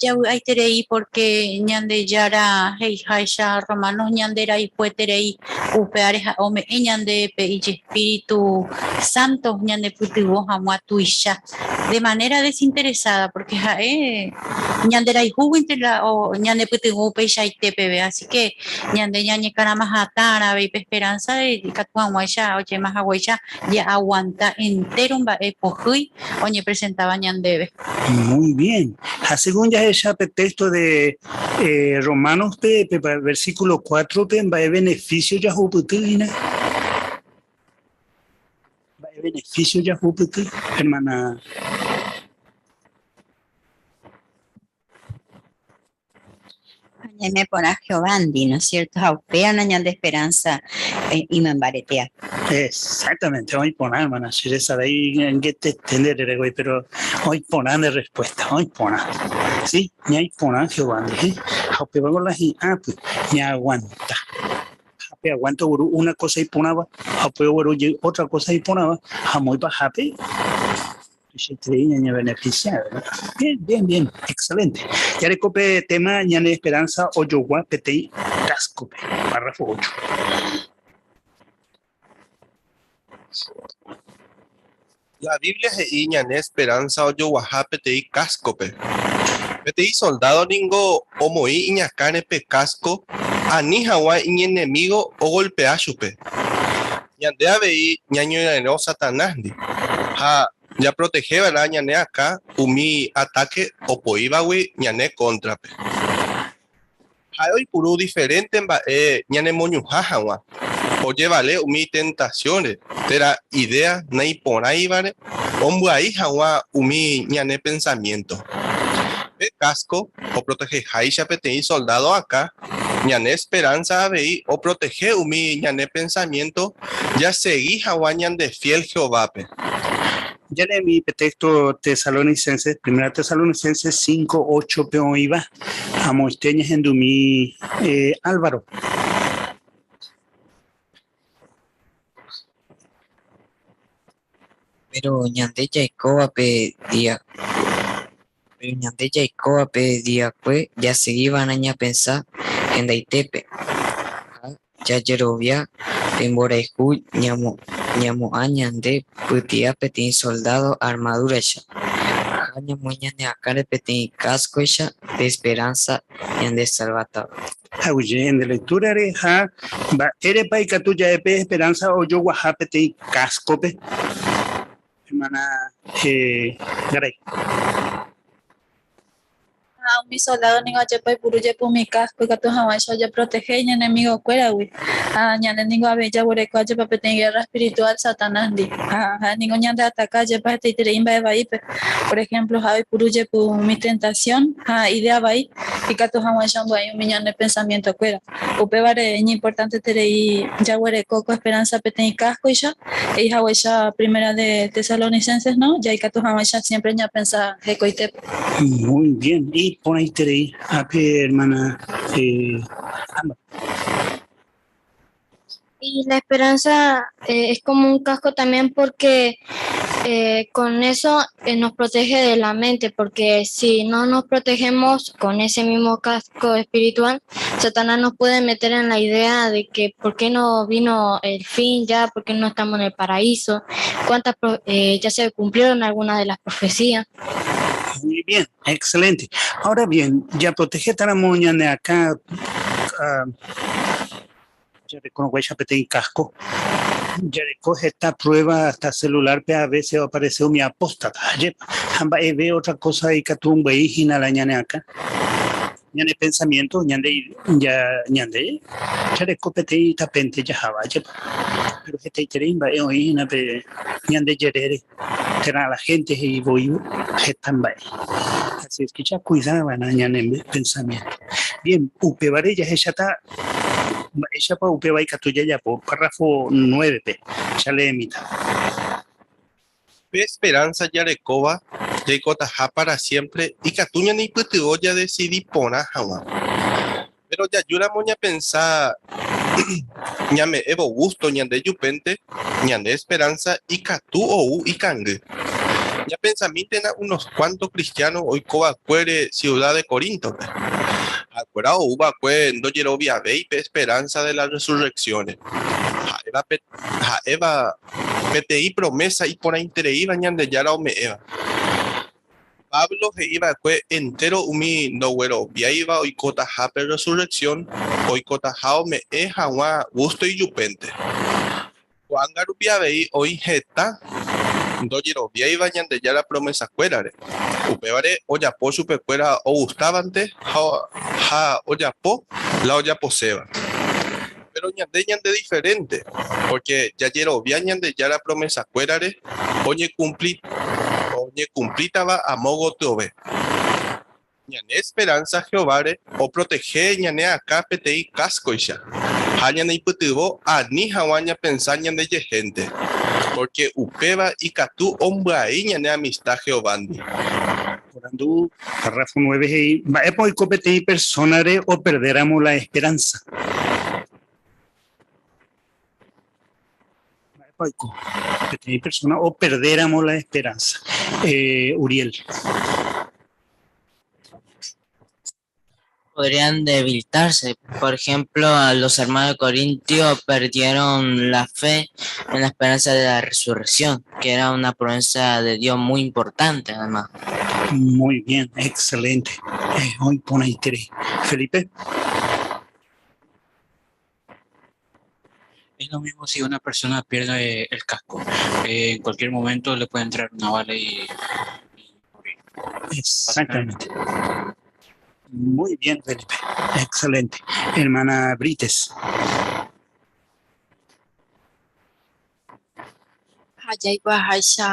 Javy'aiterei porque Ñandejára he'iháicha Romanos ñanderayhueterei upévare ha'e ome'ẽ ñande pe ijespíritu santo ñandepytyvõ hag̃ua tuicha de manera desinteresada porque ha'e ñanderayhúguinte la o ñandepytyvõ upeichaite peve, así que ñande ñañekaramahatã avei pe esperanza de ikatu hag̃uáicha ojemahaguéicha jaaguanta entero mba'e pohýi oñepresentaba ñandéve. Muy bien. Ha según jahecha pe texto de Romanos pe, pe versículo 4 pe mba'e beneficio jahupyty hína. Mba'e beneficio jahupyty, hermana. Ñaime porã Jehovándi, ¿no es cierto? Ha upéva ñande esperanza imembaretea. Exactamente, oĩ porã, hermana. Si sabéis en qué te entender, güey, pero oĩ porã de respuesta, oĩ porã. Sí, ñaĩ porã Jehovándi, ¿eh? Ha upéva la hi'ã, pues, ñaaguanta. Ha pe aguanta ogueru una cosa iporãva, ha upe ogueru jey otra cosa iporãva, ha moĩpa hápe, tuichaiterei ñañebeneficia, ¿verdad? Bien, bien, bien, excelente. Jareko pe tema ñane esperanza ojogua peteĩ casco-pe, párrafo 8. La Biblia he'i ñane esperanza ojoguaha peteĩ casco-pe. Peteĩ soldado ningo omoĩ iñakãre pe casco ani hag̃ua iñenemigo ogolpea chupe. Ñande avei ñañorairõ Satanásndi ha japrotegeva'erã ñane akã umi ataque opoívagui ñane cóntrape. Ha'e oipuru diferente mba'e ñanemoñuhã hag̃ua. Ojevale umi tentación-re térã idea naiporãivare ombyai hag̃ua umi ñane pensamiento. Pe casco oprotegeháicha peteĩ soldado akã, ñane esperanza avei oprotege umi ñane pensamiento jasegi hag̃ua ñande fiel Jehovápe. Ya leí mi texto Tesalonicenses, Primera Tesalonicenses 5, 8, pe oĩva, amoite ñahendumi Álvaro. Pero ñande jaikóva pe día, pero ñande jaikóva pe diakue jaseguiva'erã ñapensa hendaitépe ha jajerovia pe mborayhu ñamo'ã ñande pyti'a peteĩ soldado armadúraicha. Ha ñamoĩ ñane akãre peteĩ káskoicha pe esperánsa ñandesalvátava. Aguyje ñande lectura-re ha mba'érepa ikatu ja'e pe esperanza ojoguaha peteĩ káskope, hermana Garay. Ha umi soldádo ningo ajépa oipuru jepe umi kásko ikatu hag̃uáicha ojeprotehe iñenemigokuéragui. Ha ñande ningo avei jaguereko ajépa peteĩ gérra espirituál Satanásndi. Ha ha'e ningo ñandeataka ajépa hetaiterei mba'e vaípe. Por ehémplo, ha'e oipuru jepe umi tentasión ha idéa vai ikatu hag̃uáicha ombyai umi ñane pensamientokuéra. Upévare iñimportanteterei jaguereko ko esperánsa peteĩ káskoicha, he'i haguéicha Primera de Tesalonicenses, no? Jaikatu hag̃uáicha siémpre ñapensa hekoitépe. Muy bien, iporãiterei ápe hermana Ámbar. Y la esperanza eh, es como un casco también porque eh, con eso eh, nos protege de la mente, porque si no nos protegemos con ese mismo casco espiritual, Satanás nos puede meter en la idea de que por qué no vino el fin ya, por qué no estamos en el paraíso, cuántas ya se cumplieron algunas de las profecías. Muy bien, excelente. Ahora bien, ya protege ramo ñane acá, uh, jarekoguáicha peteĩ casco, jareko heta prueba hasta celular pe a veces aparece umi apóstata, ajépa, ha mba'eve otra cosa ikatu ombyai hína la ñane akã, ñane pensamiento, ñande ya ñande jareko peteĩ tapénte jaháva, ajépa, pero hetaiterei mba'e oĩ hína pe ñande jerére térã la gente he'i voi heta mba'e. Así es que jakuida va'erã ñane pensamiento. Bien, upévare jahecháta mba'éichapa upéva ikatu jajapo párrafo 9-pe. Jaleemíta. Pe esperánsa jarekóva jaikotaha pára siémpre ikatu ñaneipytyvõ jadesidi porã hag̃ua. Péro jajúramo ñapensa ñame'ẽvo gústo ñande jupénte, ñane esperánsa ikatu ou ikangy. Ñapensamíntena unos kuánto kristiáno oiko va'ekuére siuda de Coríntope. Ha'ekuéra ou va'ekue ndojeroviavéi pe esperánsa de la rresurreksiónre, ha'éva peteĩ promésa iporãitereíva Ñandejára ome'ẽva. Pablo he'i va'ekue entéro umi ndogueroviáiva oikotaha pe rresurreksión, oikotaha ome'ẽ hag̃ua gústo ijupénte. Ko'ág̃a rupi avei oĩ heta ndojeroviáiva Ñandejára promesakuérare, upévare ojapo chupekuéra ogustávante ha ojapo la ojaposéva. Péro ñande ñandediferénte, pórke jajerovia Ñandejára promesakuérare oñekumpli oñekumplítava amo gotyove. Ñane esperánsa Jehováre oprotehe ñane akã peteĩ káskoicha ha ñaneipytyvõ ani hag̃ua ñapensa ñandejehénte, pórke upéva ikatu ombyai ñane amista Jehovándi. Porandu, párrafo 9 he'i, Mba'épa oiko peteĩ persónare operdéramo la esperánsa? Mba'épa oiko peteĩ persóna operdéramo la esperánsa? Eh, Uriel. Podrían debilitarse. Por ejemplo, a los hermanos de Corintio perdieron la fe en la esperanza de la resurrección, que era una promesa de Dios muy importante, además. Muy bien, excelente. Eh, hoy pone interés. Felipe. Es lo mismo si una persona pierde el casco. Eh, en cualquier momento le puede entrar una bala y, y morir. Exactamente. Muy bien, Felipe. Excelente. Hermana Brites. Ha jaikuaaháicha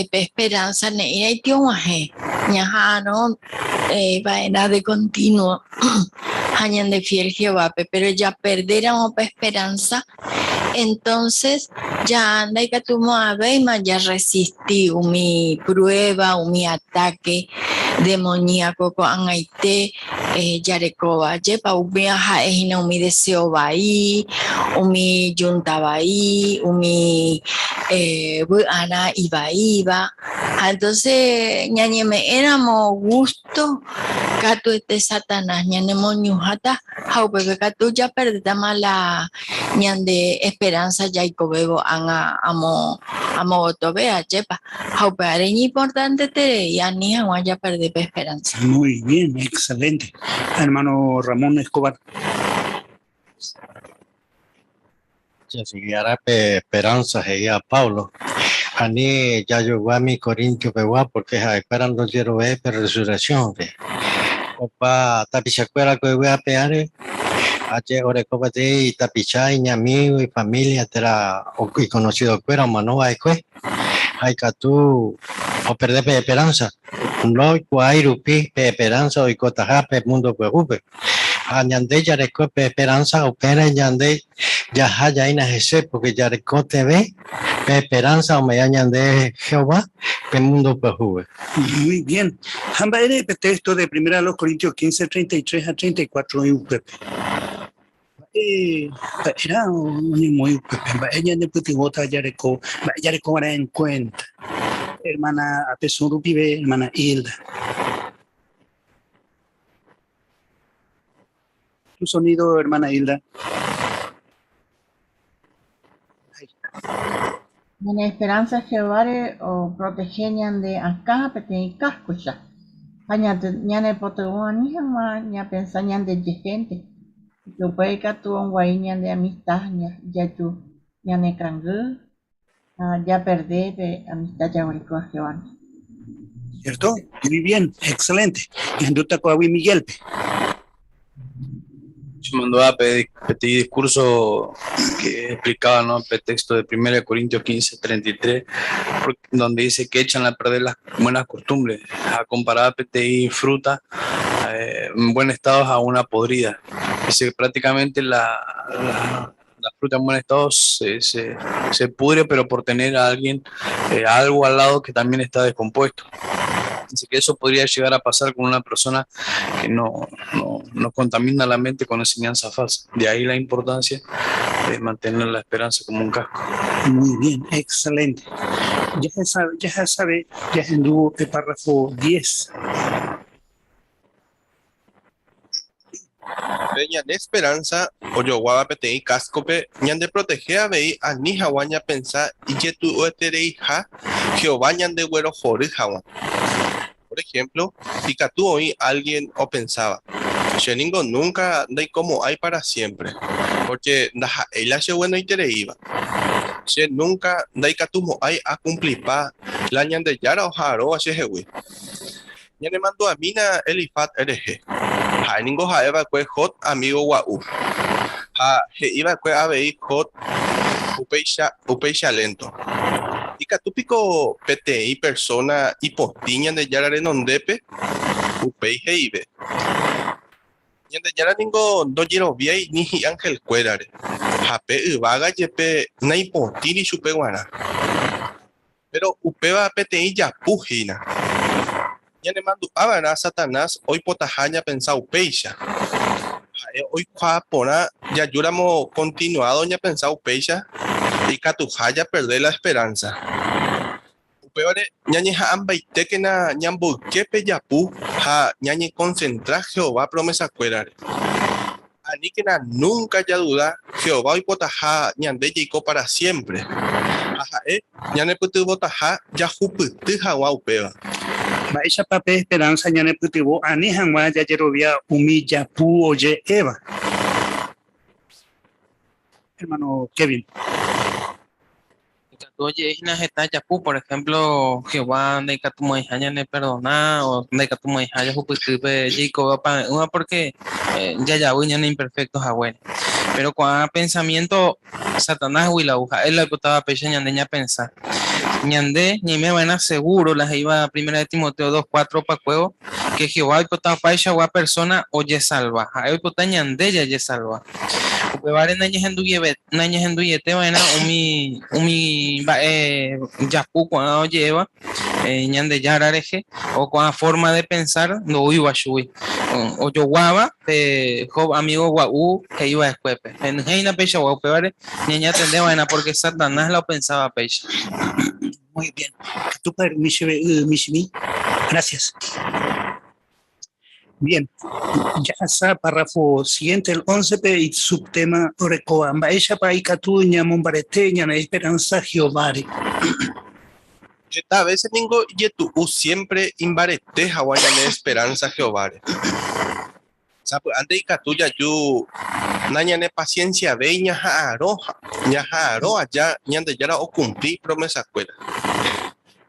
pe esperanza ne'ĩraiti og̃uahẽ ñaha'arõ va'erã de continuo ha ñande fiel Jehovápe, pero japerdéramo pe esperanza entonces ja ndaikatumo'ãvéima jarresisti umi prueba, umi ataque demoníaco ko'ag̃aite jarekóva. Ajépa upéva ha'e hína umi deseo vai, umi júnta vai, umi vy'arã ivaíva. Ha entonce ñañeme'ẽramo gusto Katuete Satanás ñanemoñuhãta ha upépe katu japerdétama la ñande esperanza jaikovévo ág̃a amo amogotove, ajépa. Ha upévare iñimportanteterei ani hag̃ua japerde pe esperanza. Muy bien, excelente. Hermano Ramón Escobar. Jasegi pe esperanza he'íva Pablo. Ani jajogua umi Corintio pegua porque ha'ekuéra ndojeroviái pe resurrección-re. Opa tapichakuéra ko yvy ape ári aje oreko peteĩ tapicha, iñamigo, ifamilia térã ikonocidokuéra omano va'ekue ha ikatu operde pe esperanza. Ndoikuaái rupi pe esperanza oikotaha pe mundo pyahúpe. Ha ñande jareko pe esperanza upérõ ñande jaha jaína hese porque jarekotevẽ pe esperanza ome'ẽ ñande Jehová pe mundo pyahúpe. Muy bien. Ha mba'ére pe texto de Primera a los Corintios 15, 33 ha 34 oĩ upépe? Mba'e mba'erã oñemoĩ upépe? Mba'e ñanepytyvõta jareko, mba'e jarekova'erã en cuenta? Hermana Apesũ rupive, hermana Hilda. Tu sonido, hermana Hilda. Ñane esperanza Jehováre oprotehe ñande akã peteĩ káskoicha ha ñanepytyvõ ani hag̃ua ñapensa ñandejehénte, upéi katu ombyai ñande amistad jaju ñanekangy ha japerde pe amistad jaguerekóva Jehovándi. ¿Cierto? Muy bien, excelente. Ñahendúta ko'águi Miguelpe. Chemandu'a pe peteĩ discurso que explicaba, ¿no? El texto de 1 Corintios 15, 33, donde dice que echan a perder las buenas costumbres, a comparar peteĩ fruta en buen estado a una podrida. Dice que prácticamente la fruta en buen estado se pudre, pero por tener a alguien, algo al lado que también está descompuesto. Así que eso podría llegar a pasar con una persona que no contamina la mente con enseñanza falsa. De ahí la importancia de mantener la esperanza como un casco. Muy bien, excelente. Ya se sabe, ya se sabe, ya se anduvo el párrafo 10. Pe ñane esperanza ojoguáva peteĩ káskope ñandeprotehe avei ani hag̃ua ñapensa ijetu'uetereiha Jehová ñandeguerohory hag̃ua. Por ejemplo, ikatu oĩ alguien opensáva, Che ningo nunca ndaikomo'ãi para siempre, porque ndaha'éi la cheguenoitereíva. Che nunca ndaikatumo'ãi akumplipa la Ñandejára oha'arõva chehegui. Ñanemandu'amína Elifaz rehe. Ha'e ningo ha'e va'ekue Job amígo gua'u. Ha he'i va'ekue avei Job upéicha upéicha lénto. Ikatu piko peteĩ persóna ipotĩ Ñandejára renondépe? Upéi he'ive, Ñandejára ningo ndojeroviái ni hi'anhelkuérare, ha pe yvága jepe naipotĩri chupe g̃uarã. Péro upéva peteĩ japu hína. Ñanemandu'a va'erã Satanás oipotaha ñapensa upéicha. Ha'e oikuaa porã jajúramo kontinuádo ñapensa upéicha, ikatuha japerde la esperánsa. Upévare ñañeha'ãmbaitékena ñamboyke pe japu ha ñañekonsentra Jehová promesakuérare. Aníkena núnka jaduda Jehová oipotaha ñande jaiko pára siémpre, ha ha'e ñanepytyvõtaha jahupyty hag̃ua upéva. Mba'éichapa pe esperánsa ñanepytyvõ ani hag̃ua jajerovia umi japu oje'éva? Ermáno Kevin. Ikatu oje'e hína heta japu, por ejemplo, Jehová ndaikatumo'ãiha ñaneperdona o ndaikatumo'ãiha jahupyty pe jeikove opave'ỹva porque jajavy ñane imperfecto haguére. Pero ko'ã pensamiento Satanásgui la ou, ha'e la oipotáva péicha ñande ñapensa. Ñande ñaime va'erã seguro la he'íva Primera de Timoteo 2, 4 opakuévo, que Jehová oipota opaichagua persona ojesalva, ha'e oipota ñande jajesalva. Upévare nañahenduiete va'erã umi umi mba'e japu ko'ã oje'éva Ñandejára rehe o ko'ã forma de pensar ndoúiva chugui, ojoguáva pe Job amigo gua'u he'i va'ekuépe. Henyhẽina peichagua, upévare ñañatende va'erã porque Satanás la opensáva péicha. Muy bien. Ikatúpa umi chéve y michĩmi? Gracias. Bien, jahasa párrafo siguiente, el 11 pe subtema orekóva mba'éichapa ikatu ñamombarete ñane esperanza Jehováre. Heta vése ningo ijetu'u siémpre imbarete hag̃ua ñane esperánsa Jehováre. Sapy'ánte ikatu jaju nañanepasiensiavéi ñaha'arõ ñaha'arõ aja Ñandejára okumpli ipromesakuéra.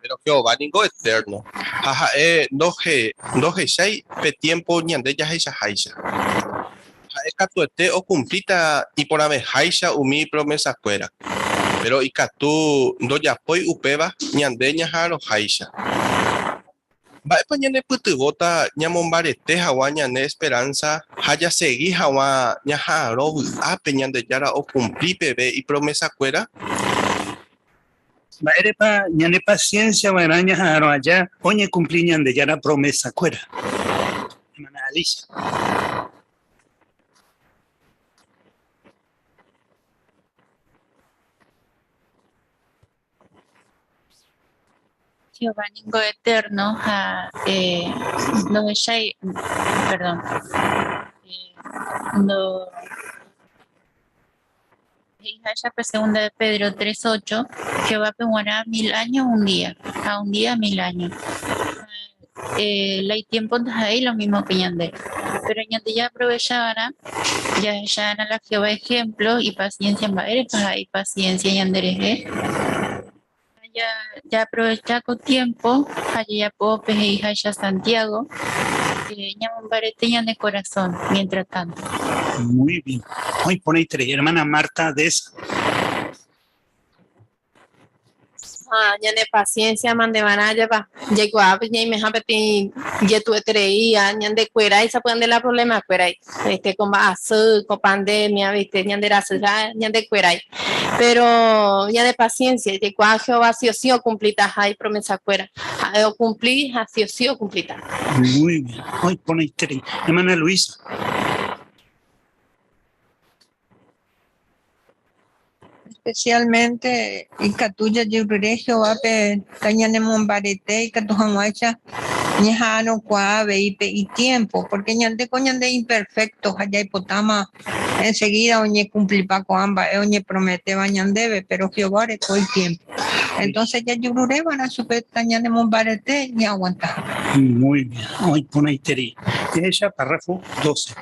Péro Jehová ningo etérno, ha ha'e ndohechái pe tiémpo ñande jahechaháicha. Ha'e katuete okumplíta iporãveháicha umi ipromesakuéra, péro ikatu ndojapói upéva ñande ñaha'arõháicha. Mba'épa ñanepytyvõta ñamombarete hag̃ua ñane esperánsa ha jasegi hag̃ua ñaha'arõ vy'ápe Ñandejára okumpli peve ipromesakuéra? Mba'érepa ñanepasiénsia va'erã ñaha'arõ aja oñekumpli Ñandejára promesakuéra? Hermana Alicia. Jehová ningo eterno ha eh, ndohechái, perdón, eh, ndo he'iháicha pe segunda de Pedro 3.8, Jehovápe g̃uarã mil áño un día, ha un día mil áño. Eh, la itiempo ndaha'éi lo mismo que ñande, pero ñande jaaprovecha va'erã jahecha va'erã la Jehová ejemplo, ipaciencia, mba'érepa ha'e ipaciencia ñanderehe. Ja, jaaprovecha ko tiempo ha jajapo pe he'iháicha Santiago, eh, ñamombarete ñane corazón mientras tanto. Muy bien. Oĩ porãiterei. Hermana Marta Deza. Ha ñane paciencia mandevarã ajépa jaikuaa ñaimeha peteĩ jetu'eterei ha ñandekuerái sapy'ánte la problema-kuérai, viste, ko mba'asy, ko pandemia, viste, ñande rasyha ñandekuerái. Pero ñane paciencia, jaikuaa Jehová sí o sí okumplitaha ipromesakuéra. Ha'e okumpli ha sí o sí okumplíta. Muy bien. Oĩ porãiterei. Hermana Luisa. Especialmente ikatu jajerure Jehovápe tañanemombarete ikatu hag̃uáicha ñaha'arõkuaa avei pe itiémpo, pórke ñandéko ñande imperfékto ha jaipotáma ensegída oñekumplipa ko'ã mba'e oñeprometéva ñandéve, péro Jehová oreko itiémpo. Entónse jajurure va'erã chupe tañanemombarete ñaaguanta hag̃ua. Muy bien, oĩ porãiterei. Ehecha párrafo 12.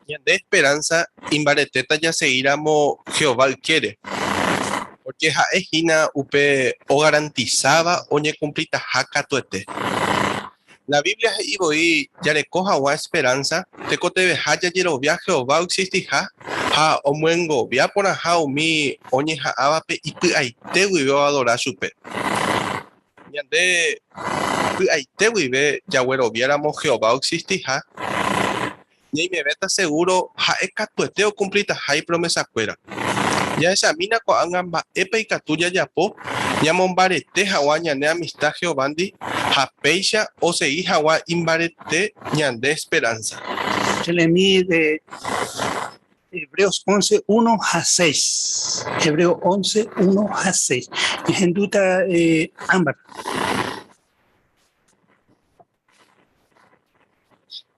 Ñande esperánsa imbaretéta jasegíramo Jehová ykére, pórke ha'e hína upe ogarantisáva oñekumplitaha katuete. La Biblia he'i voi jareko hag̃ua esperánsa tekotevẽha jajerovia Jehová oexistiha ha omyengovia porãha umi oñeha'ãvape ipy'aite guive oadora chupe. Ñande py'aite guive jagueroviáramo Jehová oexistiha, ñaimevéta segúro ha'e katuete okumplitaha ipromesakuéra. Jahechamína ko'ág̃a mba'épa ikatu jajapo ñamombarete hag̃ua ñane amista Jehovándi ha péicha osegi hag̃ua imbarete ñande esperánsa. Releemi de Hebreos 11, 1 ha 6. Hebreo 11, 1 ha 6. Ñahendúta eh, Ámbar.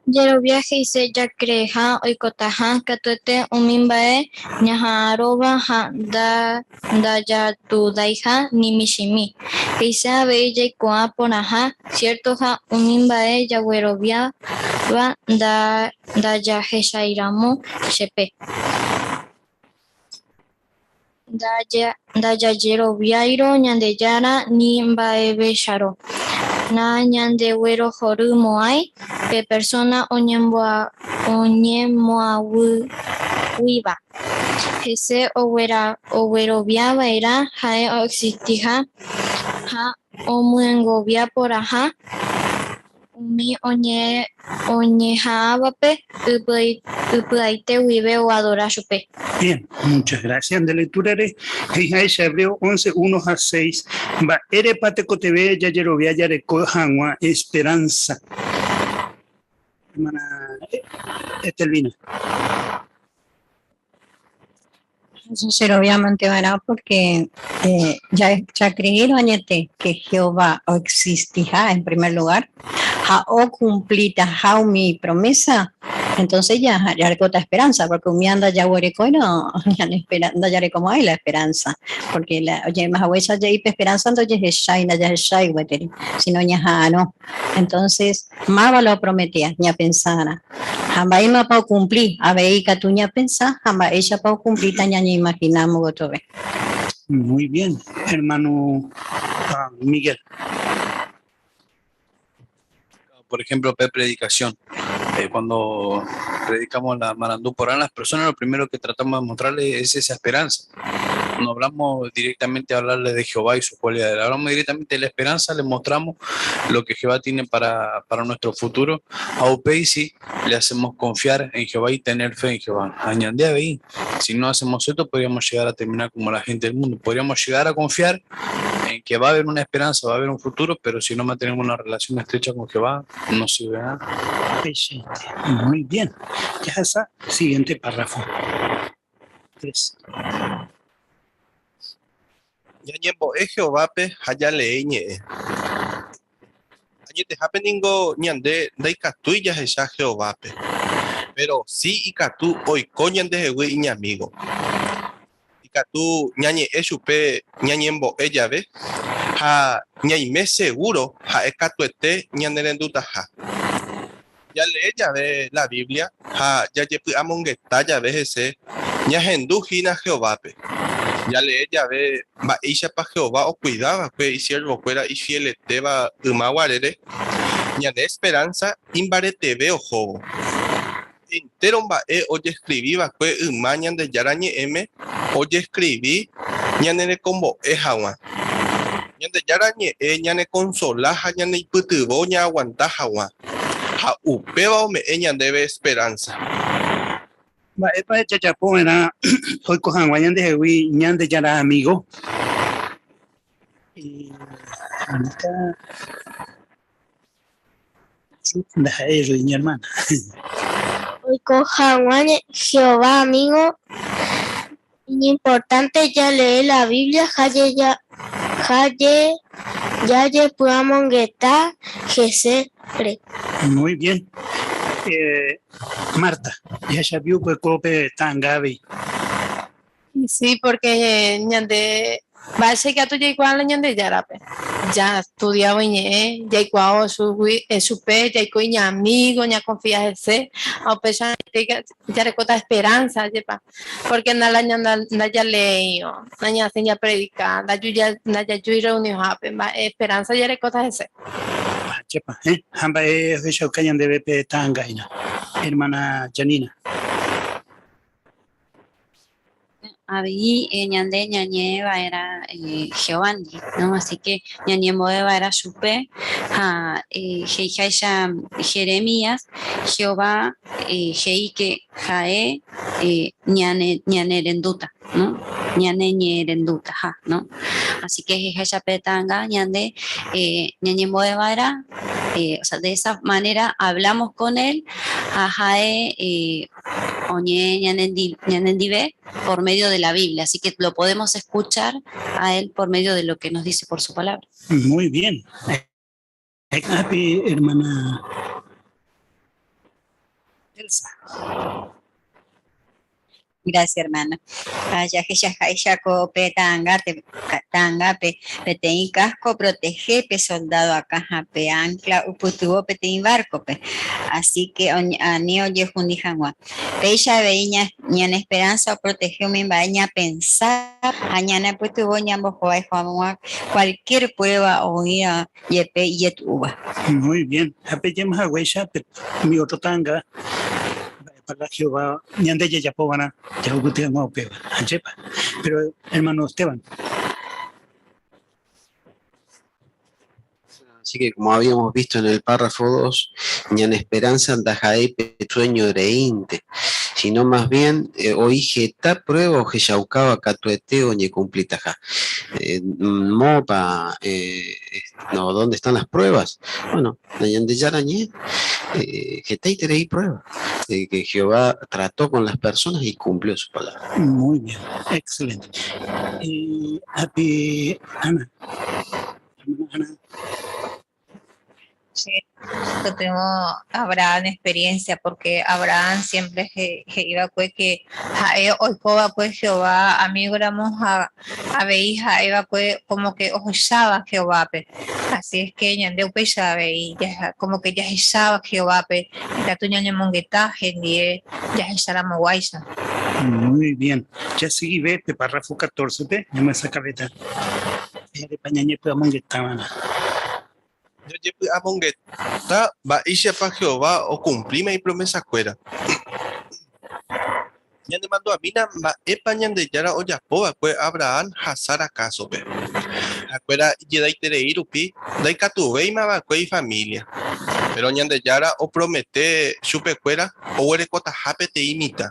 Jerovia he'ise jakreha oikotaha katuete umi mba'e ñaha'arõva ha ndajadudaiha ni michĩmi. He'ise avei jaikuaa porãha siertoha umi mba'e jagueroviáva ndajahechairamo chepe. Ndajajeroviáirõ Ñandejára ni mba'evecharõ, nañandeguerohorymo'ãi pe persóna oñemoag̃uíva hese oguerovia va'erã ha'e oexistiha ha omyengovia porãha Umi oñeha'ãvape ipy'aite guive oadora chupe. Bien, muchas gracias. Nde lectura-re he'iháicha Hebreo 11, 1 ha 6, Mba'érepa tekotevẽ jajerovia jareko hag̃ua esperanza? Hermana Etelvina. Jeroviámante va'erã porque eh, ja creérõ añete que Jehová oexistiha en primer lugar ha okumplitaha umi promesa, entonces ya jarekóta esperanza, porque umi ndajaguerekóirõ ndajarekomo'ãi la esperanza, porque la oje'emahaguéicha jey pe esperanza ndojehechái, ndajahechái gueteri, sino ñaha'arõ. Entonces, máva la oprometea? Ñapensarã. Ha mba'émapa okumpli? Avei ikatu ñapensa ha mba'éichapa okumplíta ñañeimahinámo gotyove. Muy bien, hermano ah, Miguel. Por ejemplo, pe predicación. Eh, cuando predicamos la Marandú por las personas lo primero que tratamos de mostrarles es esa esperanza. No hablamos directamente a hablarle de Jehová y sus cualidades, hablamos directamente de la esperanza, le mostramos lo que Jehová tiene para, para nuestro futuro. A Upeisi le hacemos confiar en Jehová y tener fe en Jehová. Añade ahí, si no hacemos esto, podríamos llegar a terminar como la gente del mundo. Podríamos llegar a confiar en que va a haber una esperanza, va a haber un futuro, pero si no mantenemos una relación estrecha con Jehová, no sirve nada. Muy bien. Ya está. Siguiente párrafo. 3. Ñañembo'e Jehovápe ha jalee iñe'ẽ. Añetehápe ningo ñande ndaikatúi jahecha Jehovápe, péro si ikatu oiko ñandehegui iñamígo. Ikatu ñañe'ẽ chupe ñañembo'e jave ha ñaime segúro ha'e katuete ñanerendutaha. Jalee jave la Biblia ha jajepy'amongeta jave hese, ñahendu hína Jehovápe. Jalee jave mba'éichapa Jehová okuida va'ekue isiervokuéra ifieletéva yma guarére, ñane esperánsa imbareteve ohóvo. Entéro mba'e ojeskrivi va'ekue yma Ñandejára Ñe'ẽme ojeskrivi ñanerekombo'e hag̃ua. Ñandejára Ñe'ẽ ñanekonsola ha ñaneipytyvõ ñaaguanta hag̃ua, ha upéva ome'ẽ ñandéve esperánsa. Mba'épa jajapo va'erã oiko hag̃ua ñandehegui Ñandejára amígo? Ndaha'éi rui iñermána. Oiko hag̃ua Jehová amígo iñimportánte jalee la Biblia ha jajepy'amongeta hesére. Muy bien. Eh, Marta, jahechavi upe kópe ta'anga avei. Sí, porque ñande mba'éicha ikatu jaikuaa la Ñandejárape. Jastudiávo iñe'ẽ, jaikuaávo chugui, chupe, jaiko iñamígo, ñakonfia hese, ha upéicha jarekóta esperanza, ajépa. Porque na la ndajaleéirõ, nañasẽi japredika, ndajajúi reunionhápe, mba'e esperanza jarekóta hese. Ajépa, eh? Ha mba'e ohechauka ñandéve pe ta'anga hína, hermana Janina. Avei ñande ñañe'ẽ va'erã Jehovándi, ¿no? Así que ñañembo'e va'erã chupe ha he'iháicha Jeremías, Jehová he'i ke ha'e ñanerendúta, ¿no? Ñaneñe'ẽrendutaha, ¿no? Así que he'iháicha pe ta'anga ñande ñañembo'e va'erã, o sea, de esa manera hablamos con él ha ha'e oñe'ẽ ñanendive por medio de la Biblia, así que lo podemos escuchar a él por medio de lo que nos dice por su palabra. Muy bien. Happy, hermana Elsa. Gracias, hermana. Jahechaháicha ko pe ta'angápe, ta'angápe peteĩ casco oprotehe pe soldado akã ha pe ancla upytyvõ peteĩ barco-pe. Así que ani ojehundi hag̃ua. Péicha avei ñane esperanza oprotehe umi mba'e ñapensa ha ñanepytyvõ ñambohovái hag̃ua cualquier prueba oĩva jepe ijetu'úva. Muy bien. Ha pejéma haguéicha umi otro ta'anga mba'épa la Jehová ñande jajapo va'erã jahupyty hag̃ua upéva. Ajépa. Pero hermano Esteban. Así que como habíamos visto en el párrafo 2, ñane esperanza ndaha'éi pe sueño reínte, sino sino más bien oĩ heta prueba ohechaukáva katuete oñekumplitaha. Moõpa, no, dónde están las pruebas? Bueno, Ñandejára Ñe'ẽ hetaiterei prueba de que Jehová trató con las personas y cumplió su palabra. Muy bien, excelente. Api, Ana. Ana. Sí, tengo Abraham experiencia porque Abraham siempre he'iva kue que ha'e oikóva kue Jehová amigo ramo ha avei ha'éva kue como que ohecháva Jehovápe. Así es que ñande upéicha avei como que jahecháva Jehovápe ikatu ñañemongeta hendie jahecharamoguáicha. Muy bien. Jaseguive pe párrafo 14-pe ñamyesakãvéta mba'érepa ñañepy'amongetava'erã. Jajepy'amongeta mba'éichapa Jehová okumplíma ipromesakuéra. Ñanemandu'amína mba'épa Ñandejára ojapo va'ekue Abrahán ha Sara kásope. Ha'ekuéra ijedaiterei rupi ndaikatuvéima va'ekue ifamília. Péro Ñandejára opromete chupekuéra oguerekotaha peteĩ mitã.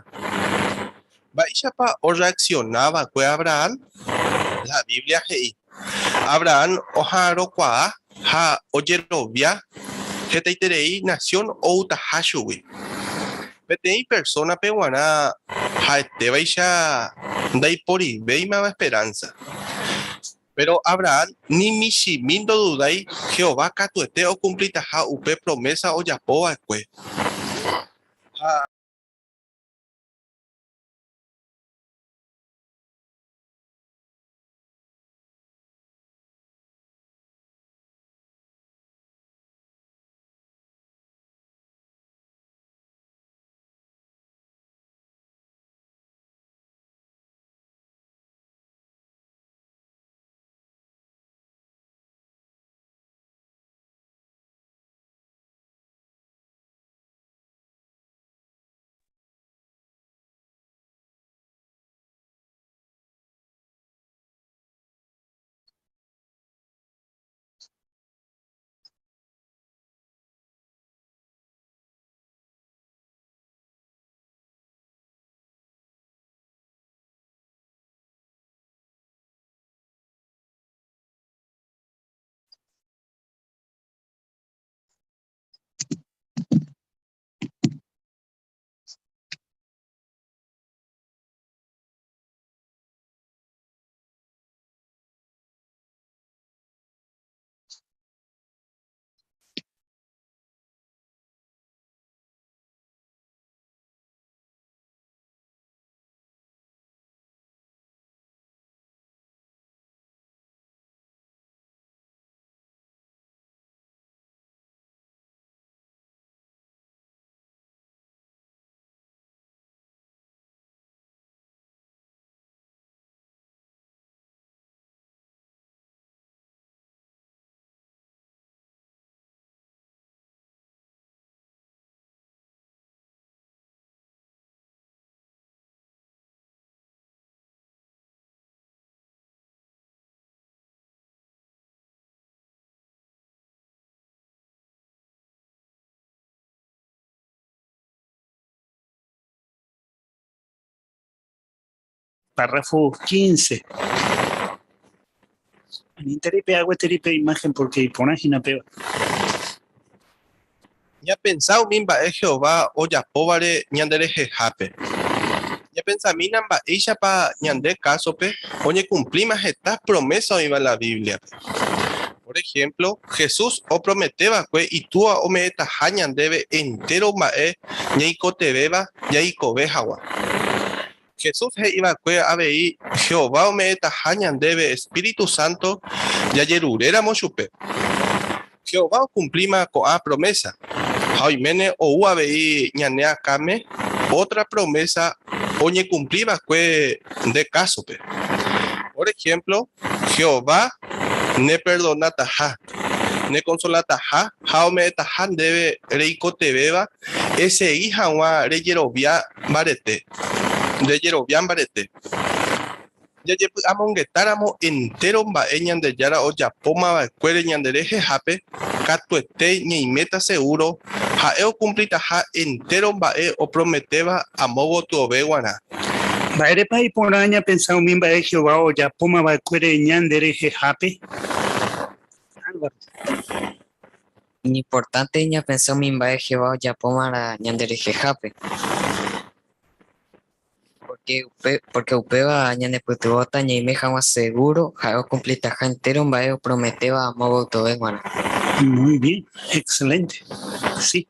Mba'éichapa orreaksiona va'ekue Abrahán? La Biblia he'i, Abrahán oha'arõkuaa ha ojerovia hetaiterei nasión outaha chugui. Peteĩ persónape g̃uarã ha'etévaicha ndaiporivéimava esperánsa. Péro Abrahán ni michĩmi ndodudái Jehová katuete okumplitaha upe promésa ojapo va'ekue. Ha. Párrafo 15. Aninterei agueteri pe imagen porque iporã hína péva. Ñapensa umi mba'e Jehová ojapóvare ñanderehehápe. Ñapensamína mba'éichapa ñande kásope oñekumplíma heta promésa oĩva la Bíbliape. Por ehémplo, Jesús opromete va'ekue Itúa ome'ẽtaha ñandéve entéro mba'e ñaikotevẽva jaikove hag̃ua. Jesús he'i va'ekue avei Jehová ome'ẽtaha ñandéve espíritu sánto jajeruréramo chupe. Jehová okumplíma ko'ã promésa, ha oiméne ou avei ñane akãme ótra promésa oñekumpli va'ekue nde kásope. Por ehémplo, Jehová neperdonataha, nekonsolataha ha ome'ẽtaha ndéve reikotevẽva esegi hag̃ua rejerovia mbarete, nde jerovia mbarete. Jajepy'amongetáramo entéro mba'e Ñandejára ojapóma va'ekuére ñanderehehápe, katuete ñaiméta segúro Ha'e okumplitaha entéro mba'e oprometéva amo gotyove g̃uarã. Mba'érepa iporã ñapensa umi mba'e Jehová ojapóma va'ekuére ñande rehehápe? Álvaro. Iñimportánte ñapensa umi mba'e Jehová ojapómava ñande rehehápe. Pórke upéva ñanepytyvõta ñaime hag̃ua segúro ha'e okumplitaha entéro mba'e oprometéva amo gotyove g̃uarã. Muy bien, excelente. Sí.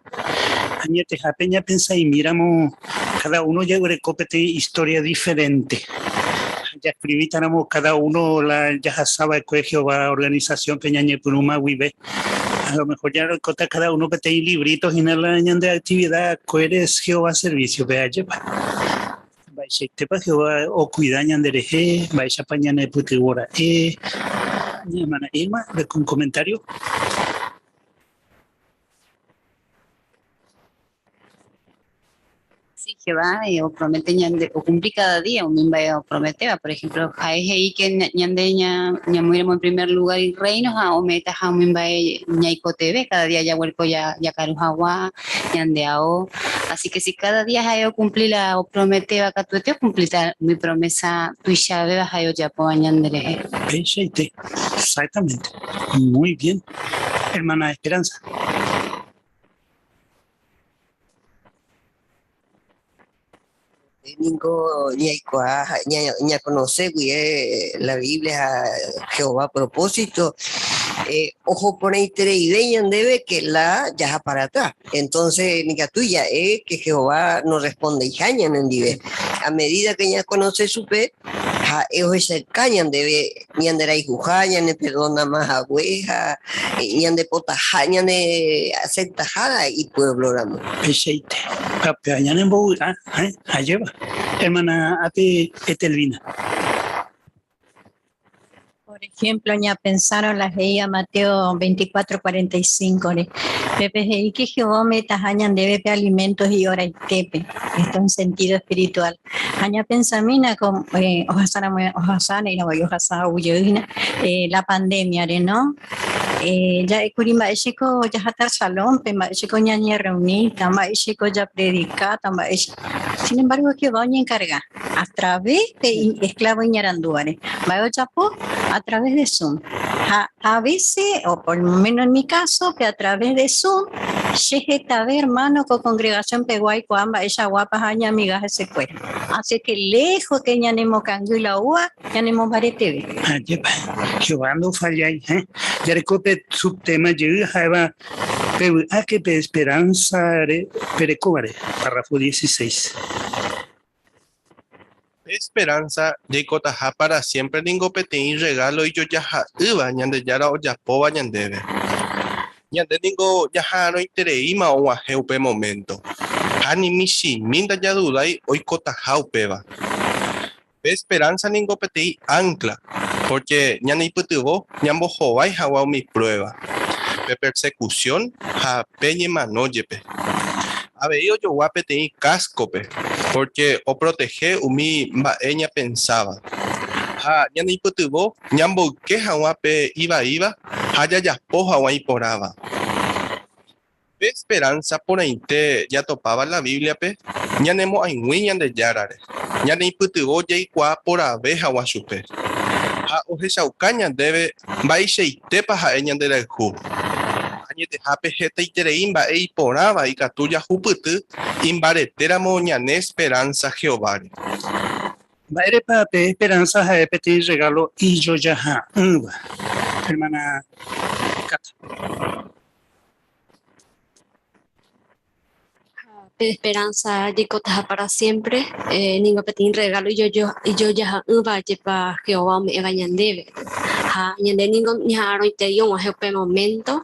Añetehápe ñapensa'imíramo cada uno jaguereko peteĩ historia diferente. Ha jaescribítaramo cada uno la jahasa va'ekue Jehová organización-pe ñañepyrũma guive, a lo mejor jarekóta cada uno peteĩ librito hína la ñande actividad kuére Jehová servicio-pe. Ajépa? Mba'eichaitépa Jehová okuida ñanderehe, mba'éichapa ñanepytyvõ ra'e. Hermana Irma, un comentario. Sí, Jehová opromete ñande, ocumpli cada día umi mba'e oprometéva. Por ejemplo, ha'e he'i que ñande ñamoĩramo en primer lugar irreino ha ome'ẽtaha umi mba'e ñaikotevẽ cada día jaguereko jakaru hag̃ua, ñande ao. Así que si cada día ha'e ocumpli la oprometéva katuete ocumplíta umi promesa tuichavéva ha'e ojapóva ñanderehe. Peichaite, exactamente. Muy bien. Hermana Esperanza. Ningo ñaikuaa ha ñakonose guive la Biblia ha Jehová propósito, oho porãitereive ñandéve que la jaha para atrás. Entonces, nikatúi ja'e que Jehová no respondeiha ñanendive. A medida que ñakonose chupe, ha'e ohechauka ñandéve ñanderayhuha, ñaneperdona hague ha ñandepotaha, ñaneaceptaha ipueblo ramo. Peichaite, ha péva ñanembovy'a, eh, ajépa, hermana ape Etelvina. Por ejemplo, ñapensárõ la he'íva Mateo 24, 45 re, pépe he'i que Jehová ome'ẽtaha ñandéve pe alimento hi'oraitépe, esto en sentido espiritual. Ha ñapensamína ko ohasáramo, ohasa ne'ĩra voi ohasa ou jey hína la pandemia-re, no? Ja'ékuri mba'éichiko jaháta salón-pe, mba'éichiko ñañerreuníta, mba'éichiko japredikáta, mba'éicha. Sin embargo, Jehová oñenkarga a través pe esclavo iñarandúvare. Mba'e ojapo? A través de Zoom. Ha a veces, o por lo menos en mi caso, pe a través de Zoom, che hetave hermano ko congregación pegua aikuaa mba'eichaguápa ha añeamiga hesekuéra. Así que lejos que ñanemokangy la oúva, ñanemombareteve. Ajépa, Jehová ndofallái, eh? Jareko pe subtema jey ha'éva Pevy'áke pe esperanza perekóvare, párrafo 16. Pe esperánsa jaikotaha pára siémpre ningo peteĩ rregálo ijojaha'ỹva Ñandejára ojapóva ñandéve. Ñande ningo jaha'arõitereíma og̃uahẽ upe moménto, ha ni michĩmi ndajadudái oikotaha upéva. Pe esperánsa ningo peteĩ ánkla, pórke ñaneipytyvõ ñambohovái hag̃ua umi pruéva, pe persekusión ha pe ñemano jepe. Avei ojogua peteĩ káskope, pórke oprotehe umi mba'e ñapensáva. Ha ñaneipytyvõ ñamboyke hag̃ua pe ivaíva ha jajapo hag̃ua iporãva. Pe esperánsa porãite jatopáva la Bíbliape ñanemo'aig̃ui Ñandejárare, ñaneipytyvõ jaikuaa porãve hag̃ua chupe, ha ohechauka ñandéve mba'eichaitépa ha'e ñanderayhu. Añetehápe hetaiterei mba'e iporãva ikatu jahupyty imbaretéramo ñane esperánsa Jehováre. Mba'érepa pe esperánsa ha'e peteĩ rregálo ijojaha'ỹva, ermána Kata? Pe esperanza jaikotaha para siempre ningo peteĩ regalo ijojaha'ỹva jepa Jehová ome'ẽva ñandéve. Ha ñande ningo ñaha'arõiterei og̃uahẽ upe momento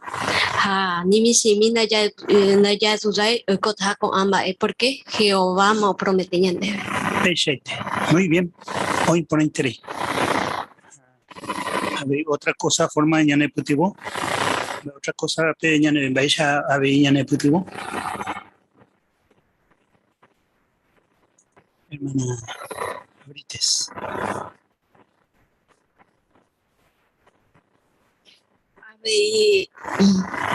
ha ni michĩmi ndajadudái oikotaha ko'ã mba'e pórke Jehováma opromete ñandéve. Peichaite. Muy bien. Oĩ porãiterei. Avei ótra kósa fórma ñanepytyvõ. Ótra kósape ñane mba'éicha avei ñanepytyvõ. Hermana Brites. Avei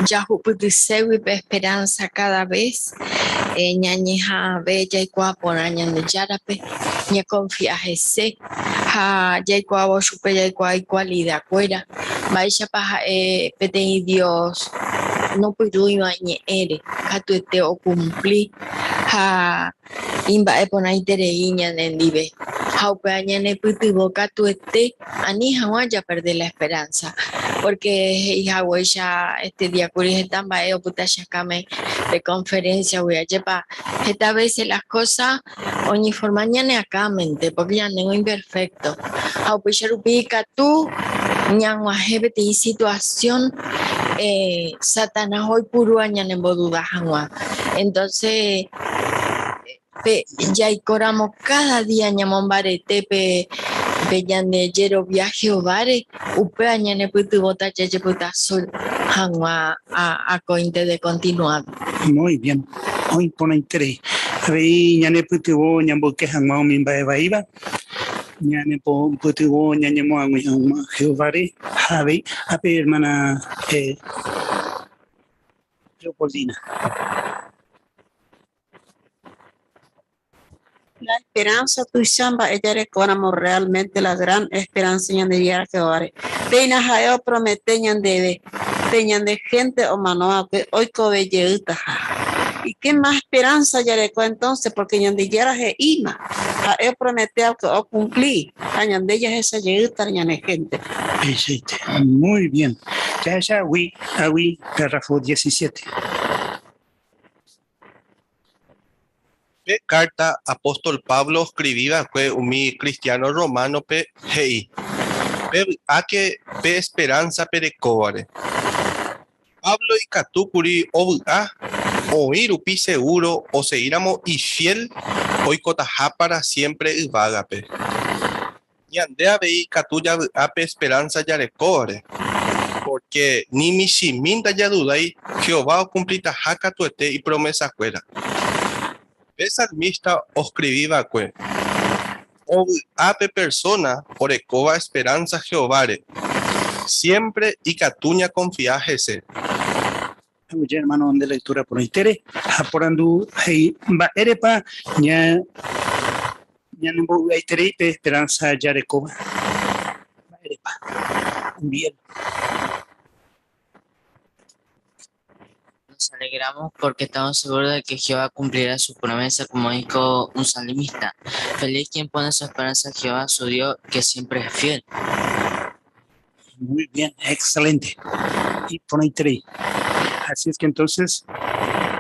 jahupytységui pe esperanza cada vez ñañeha'ãve jaikuaa porã Ñandejárape, ñakonfia hese ha jaikuaávo chupe jaikuaa ikualidakuéra, mba'éichapa ha'e peteĩ Dios nopyrũiva iñe'ẽre, katuete okumpli ha imba'e porãiterei ñanendive ha upéva ñanepytyvõ katuete ani hag̃ua japerde la esperanza, porque he'i haguéicha este día kuri heta mba'e opyta che akãme pe conferencia-gui, ajépa heta veces las cosas oñeforma ñane akãmente, porque ñandéngo imperfecto, ha upéicha rupi ikatu ñag̃uahẽ peteĩ situación Satanás oipurúva ñanemboduda hag̃ua. Entonces pe jaikóramo cada día ñamombarete pe pe ñande jerovia Jehováre, upéva ñanepytyvõta jajepytaso hag̃ua akóinte de continuado. Muy bien, oĩ porãiterei. Avei ñanepytyvõ ñamboyke hag̃ua umi mba'e vaíva, ñanepytyvõ ñañemoag̃ui hag̃ua Jehováre ha avei ápe hermana Leopoldina. La esperanza tuicha mba'e jarekóramo realmente la gran esperanza Ñandejára Jehováre. Péina ha'e opromete ñandéve pe ñande gente omanóvape oikove jeýtaha. Y qué más esperanza jareko entonces porque Ñandejára he'íma, ha'e opromete que ocumpli ha ñande jahecha jeýta ñane gente. Peichaite. Muy bien. Jahecha agui, agui, párrafo 17. Pe kárta apóstol Pablo oskrivi va'ekue umi kristiáno románope he'i, Pevy'áke pe esperánsa perekóvare. Pablo ikatu kuri ovy'a oĩ rupi segúro osegíramo ifiél oikotaha pára siémpre yvágape. Ñande avei ikatu javy'a pe esperánsa jarekóvare, pórke ni michĩmi ndajadudái Jehová okumplitaha katuete ipromesakuéra. Pe salmísta oskrivi va'ekue, Ovy'a pe persóna orekóva esperánsa Jehováre, siémpre ikatu ñakonfia hese. Aguyje hermano nde lectura porãitére ha porandu he'i mba'érepa ña ñanembovy'aiterei pe esperanza jarekóva. Mba'érepa? Uriel. Nos alegramos porque estamos seguros de que Jehová cumplirá su promesa, como dijo un salmista. Feliz quien pone su esperanza en Jehová, su Dios, que siempre es fiel. Muy bien, excelente. Iporãiterei. Así es que entonces,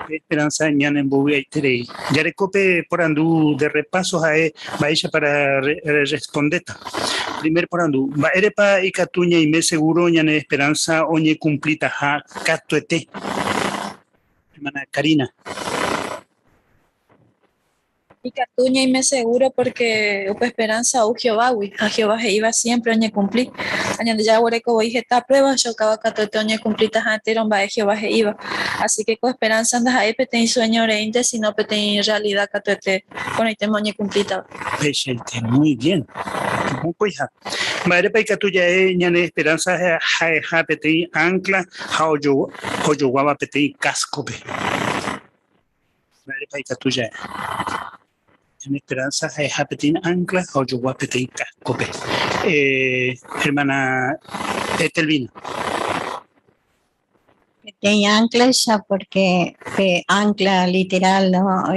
pe esperanza ñanembovy'aiterei. Jareko pe porandu de repaso ha'e mba'éichapa rerespondéta. Primer porandu, mba'érepa ikatu ñaime seguro ñane esperanza oñekumplitaha katuete? Hermana Karina. Ikatu ñaime seguro porque upe esperanza ou Jehovágui, ha Jehová he'íva siempre oñekumpli. Ha Ñandejára oguereko voi heta prueba ohechaukáva katuete oñekumplitaha entéro mba'e Jehová he'íva. Así que ko esperanza ndaha'éi peteĩ sueño reínte, sino peteĩ realidad katuete ko'ẽrõitéma oñekumplítava. Peichaite, muy bien. Mokõiha. Mba'érepa ikatu ja'e ñane esperanza ha'eha peteĩ ancla ha ojoguáva peteĩ casco-pe? Mba'érepa ikatu ja'e? Ñane esperanza ha'eha peteĩ ancla ha ojogua peteĩ casco-pe. Eh, hermana Etelvina. Peteĩ ancla-icha porque pe ancla literal no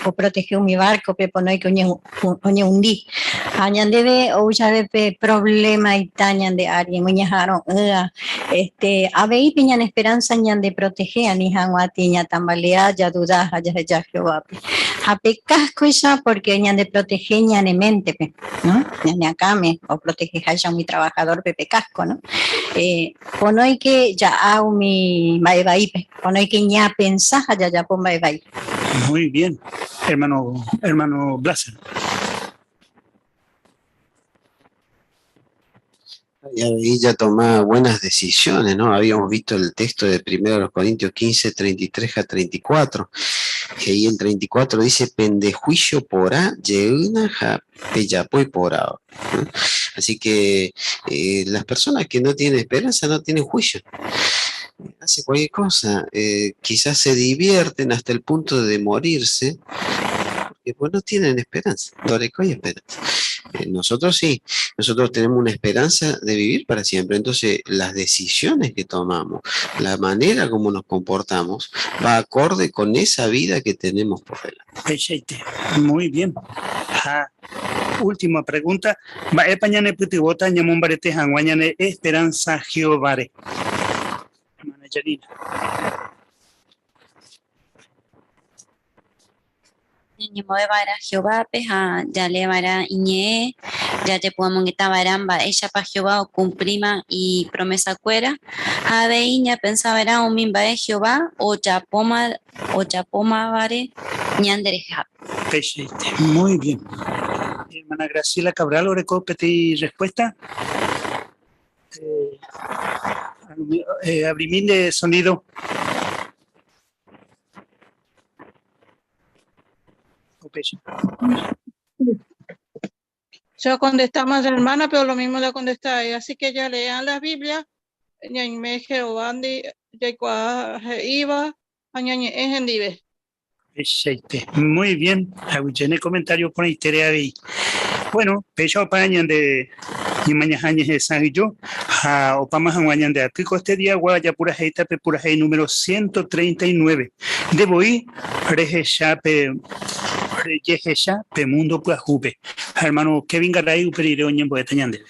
oprotege umi barco-pe ponóike oñehundi. Ha ñandéve ou jave pe problema ita ñande ári oñeha'arõ'ỹva Este, avei pe ñane esperanza ñande protege ani hag̃ua tĩ ñatambalea, jaduda ha jaheja Jehovápe. Ha pe casco-icha porque ñande protege ñane mente-pe, no? Ñane akãme oprotegeháicha umi trabajador-pe pe casco, no? Eh, ponóike ja'a umi mba'e vaípe, ponóike ñapensa ha jajapo mba'e vai. Muy bien, hermano, hermano Blaser. Y avei ya toma buenas decisiones, ¿no? Habíamos visto el texto de 1 Corintios 15, 33 a 34. He'i el 34 dice pende juicio porã jeýna ha pejapo iporãva. Así que eh, las personas que no tienen esperanza no tienen juicio. Hace cualquier cosa, eh, quizás se divierten hasta el punto de morirse, porque pues, no tienen esperanza. Ndorekói esperanza. Eh, nosotros sí, nosotros tenemos una esperanza de vivir para siempre. Entonces, las decisiones que tomamos, la manera como nos comportamos, va acorde con esa vida que tenemos por delante. Peichaite. Muy bien. Ha última pregunta. Mba'épa ñanepytyvõta ñamombarete hag̃ua ñane esperanza Jehováre? Hermana Janina. Ñañembo'eva'erã Jehovápe ha jaleeva'erã Iñe'ẽ, jajepy'amongetava'erã mba'éichapa Jehová okumplíma ipromesakuéra, ha avei ñapensava'erã umi mba'e Jehová ojapóma ojapómavare ñanderehehápe. Peichaite. Muy bien. Hermana Graciela Cabral oreko peteĩ respuesta. Eh, eh, abrimi nde sonido. Upéicha. Yo contestamos hermana, pero lo mismo le contesta a ella. Así que ya lean la Biblia, ñaime Jehovándi jaikuaa he'íva ha ñañe'ẽ hendive. Peichaite. Muy bien. Aguyje ne comentario porãitere avei. Bueno, péicha opa ñande ñemañaha ñehesa'ỹijo ha opáma hag̃ua ñande aty ko este día-gua japurahéita pe purahéi número 139. Nde voi rehecha pe rejehecha pe mundo pyahúpe. Ha hermano Kevin Garay upe rire oñembo'éta ñandéve.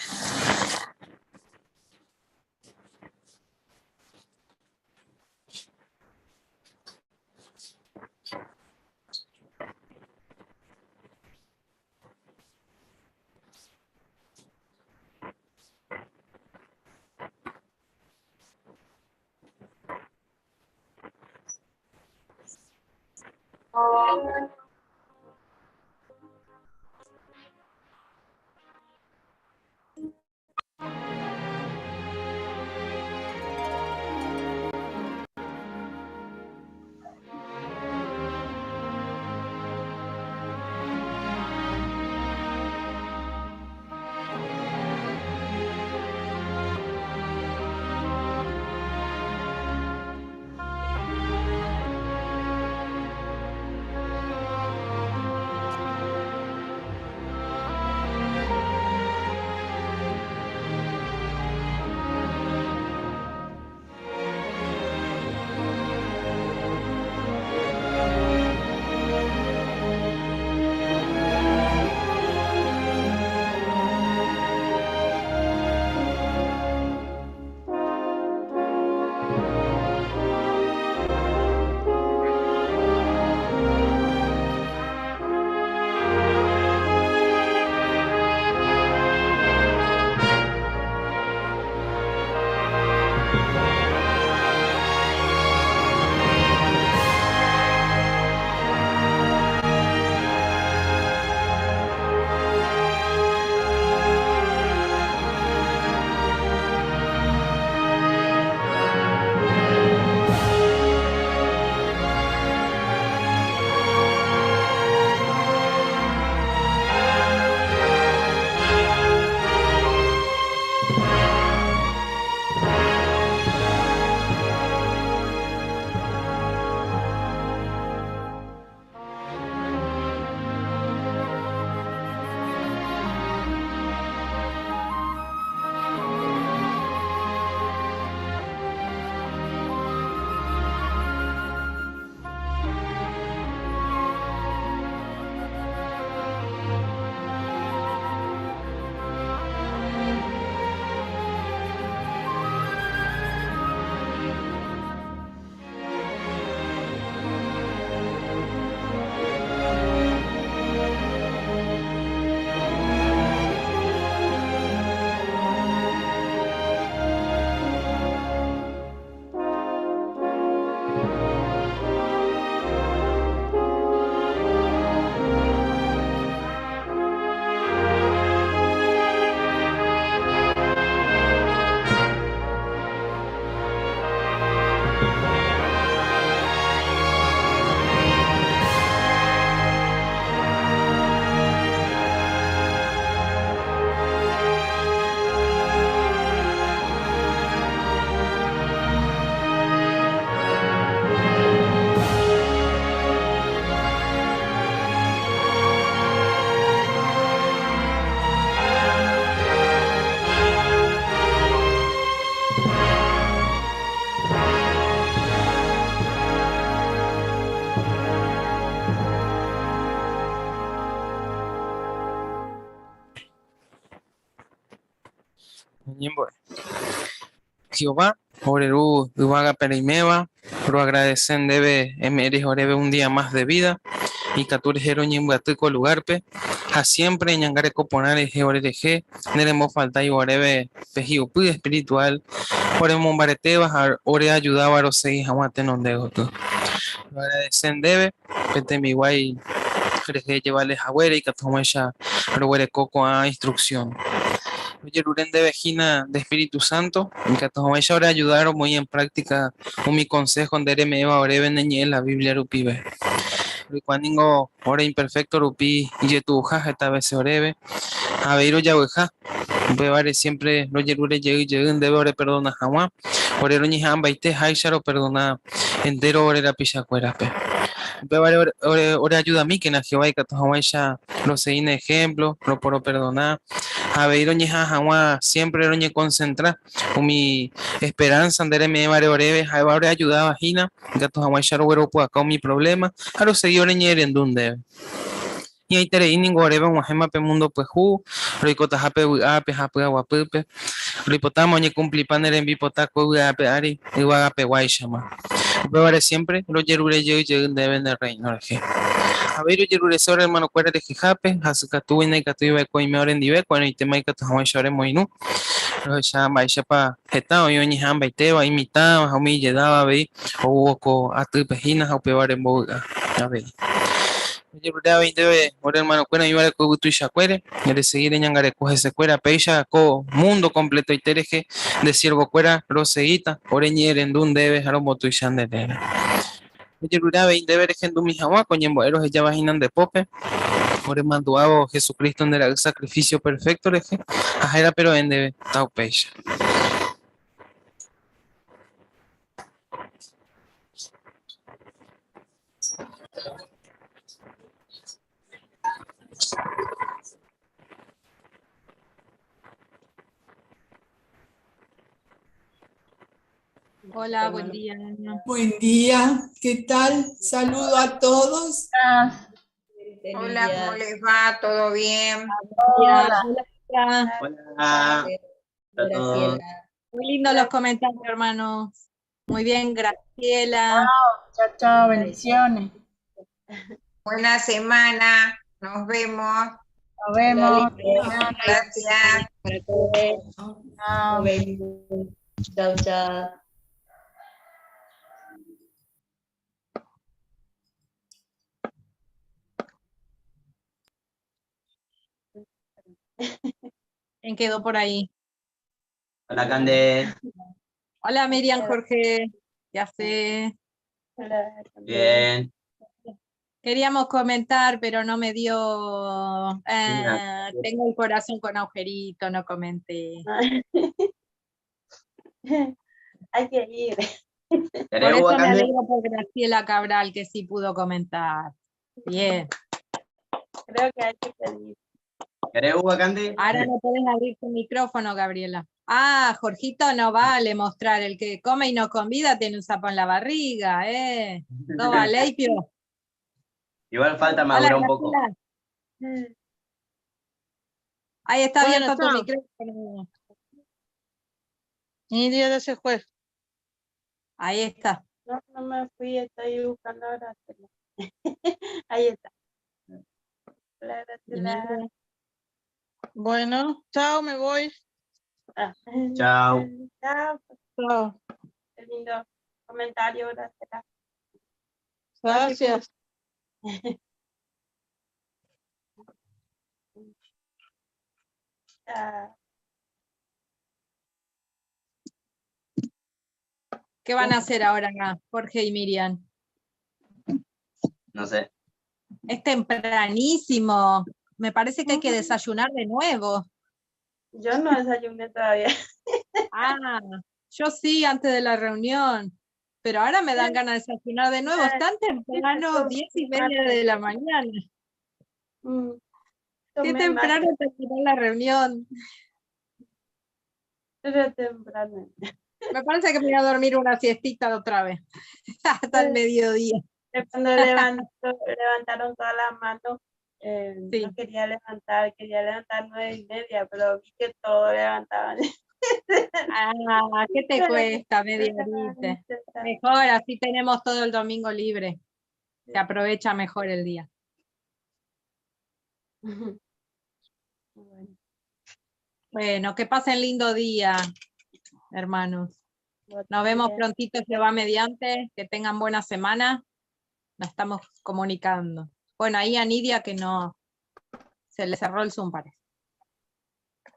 Ñembo'e. Jehová, ore Ru yvágape reiméva, roagradece ndéve eme'ẽ rehe oréve un día más de vida, ikatu rehe roñembyaty ko lugar-pe, ha siempre eñangareko porã rehe ore rehe, nerembofaltái oréve pe hi'upy espiritual oremombaretéva ha ore ayudáva rosegi hag̃ua tenonde gotyo. Roagradece ndéve pe tembiguái rehe jevale haguére ikatu hag̃uáicha roguereko ko'ã instrucción. Rojerure ndéve hína nde Espíritu Santo, ikatu hag̃uáicha ore ayuda romoĩ en práctica umi consejo nde reme'ẽva oréve ne ñe'ẽ la Biblia rupive. Roikuaa ningo ore imperfecto rupi ijetu'uha heta vece oréve, ha avei rojavyha. Upévare siempre rojerure jey jey ndéve oreperdona hag̃ua, ore roñeha'ãmbaite háicha roperdona entéro ore rapichakuérape. Upévare ore oreajudamíkena Jehová ikatu hag̃uáicha rosegi ne ehémplo, roporoperdona, ha avei roñeha'ã hag̃ua siémpre roñekonsentra umi esperánsa nde reme'ẽvare oréve ha'éva oreajudáva hína ikatu hag̃uáicha rogueropu'aka umi provléma ha rosegi oreñe'ẽrendu ndéve. Hi'ãiterei ningo oréve og̃uahẽma pe múndo pyahu, roikotaha pe vy'ápe ha py'aguapýpe. Roipotáma oñekumplipa ne rembipota ko yvy ape ári yvagapeguáichama. Upévare siémpre rojerure jey jey ndéve ne Rréino rehe. Avei rojerurese ore ermanokuéra rehehápe, hasykatúgui ndaikatúi va'ekue oime orendive, ko'ẽrõitéma ikatu hag̃uáicha oremoirũ. Rohecha mba'éichapa heta oĩ oñeha'ãmbaitéva, imitãva ha umi ijedáva avei oúvo ko atýpe hína ha upéva rembovy'a avei. Rojerure avei ndéve ore ermanokuéra oĩvare ko yvy tuichakuére, resegi reñangareko hesekuéra. Péicha ko múndo kompletoite rehe nde siervokuéra rosegíta ore ñe'ẽrendu ndéve ha rombotuicha nde réra. Rojerure avei ndéve rehendumi hag̃ua ko ñembo'e rohejáva hína nde pópe, oremandu'ávo Jesucristo nde Ra'y sakrifísio perfékto rehe ha hérape ro'e ndéve. Taupéicha. Hola, buen día. Buen día, ¿qué tal? Saludo a todos. Hola, ¿cómo les va? ¿Todo bien? Hola. Hola. Hola. Muy lindo los comentarios, hermanos. Muy bien, Graciela. Chao, chao, bendiciones. Buena semana, nos vemos. Nos vemos. Gracias. Chao. Chao, chao. ¿Quién quedó por ahí? Hola, Cande. Hola, Miriam, Jorge. ¿Qué hace? Bien. Queríamos comentar, pero no me dio. Tengo el corazón con agujerito, no comenté. Hay que ir. Por eso me alegro por Graciela Cabral, que sí pudo comentar. Bien. Creo que hay que pedir. ¿Querés uva, Candy? Ahora no podés abrir tu micrófono, Gabriela. Ah, Jorgito, no vale mostrar. El que come y no convida tiene un sapo en la barriga, ¿eh? No vale, Pio. Igual falta madurar un poco. Ahí está Bueno, abierto tu chao. micrófono. Ni día de ese juez. Ahí está. No, no me fui, estoy buscando a Graciela. Ahí está. Hola, Graciela. Bueno, chao, me voy. Ah. Chao. Chao. Chao. Qué lindo comentario, Graciela. Gracias. Chao. ¿Qué van a hacer ahora, Jorge y Miriam? No sé. Es tempranísimo. Me parece que hay que desayunar de nuevo. Yo no desayuné todavía. Ah, yo sí, antes de la reunión. Pero ahora me dan ganas de desayunar de nuevo. Es tan temprano, 10:30 de la mañana. Qué Tomé temprano mate. terminó la reunión. Era temprano. Me parece que me voy a dormir una siestita otra vez. Hasta el mediodía. Cuando levantaron todas las manos, no quería levantar, quería levantar 9:30, pero vi que todos levantaban. Ah, ¿qué te cuesta media horita? Mejor, así tenemos todo el domingo libre. Se aprovecha mejor el día. Bueno, que pasen lindo día, hermanos. Nos vemos prontito, Jehová mediante. Que tengan buena semana. Nos estamos comunicando. Bueno, ahí a Nidia que no se le cerró el Zoom, parece.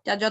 Ya yo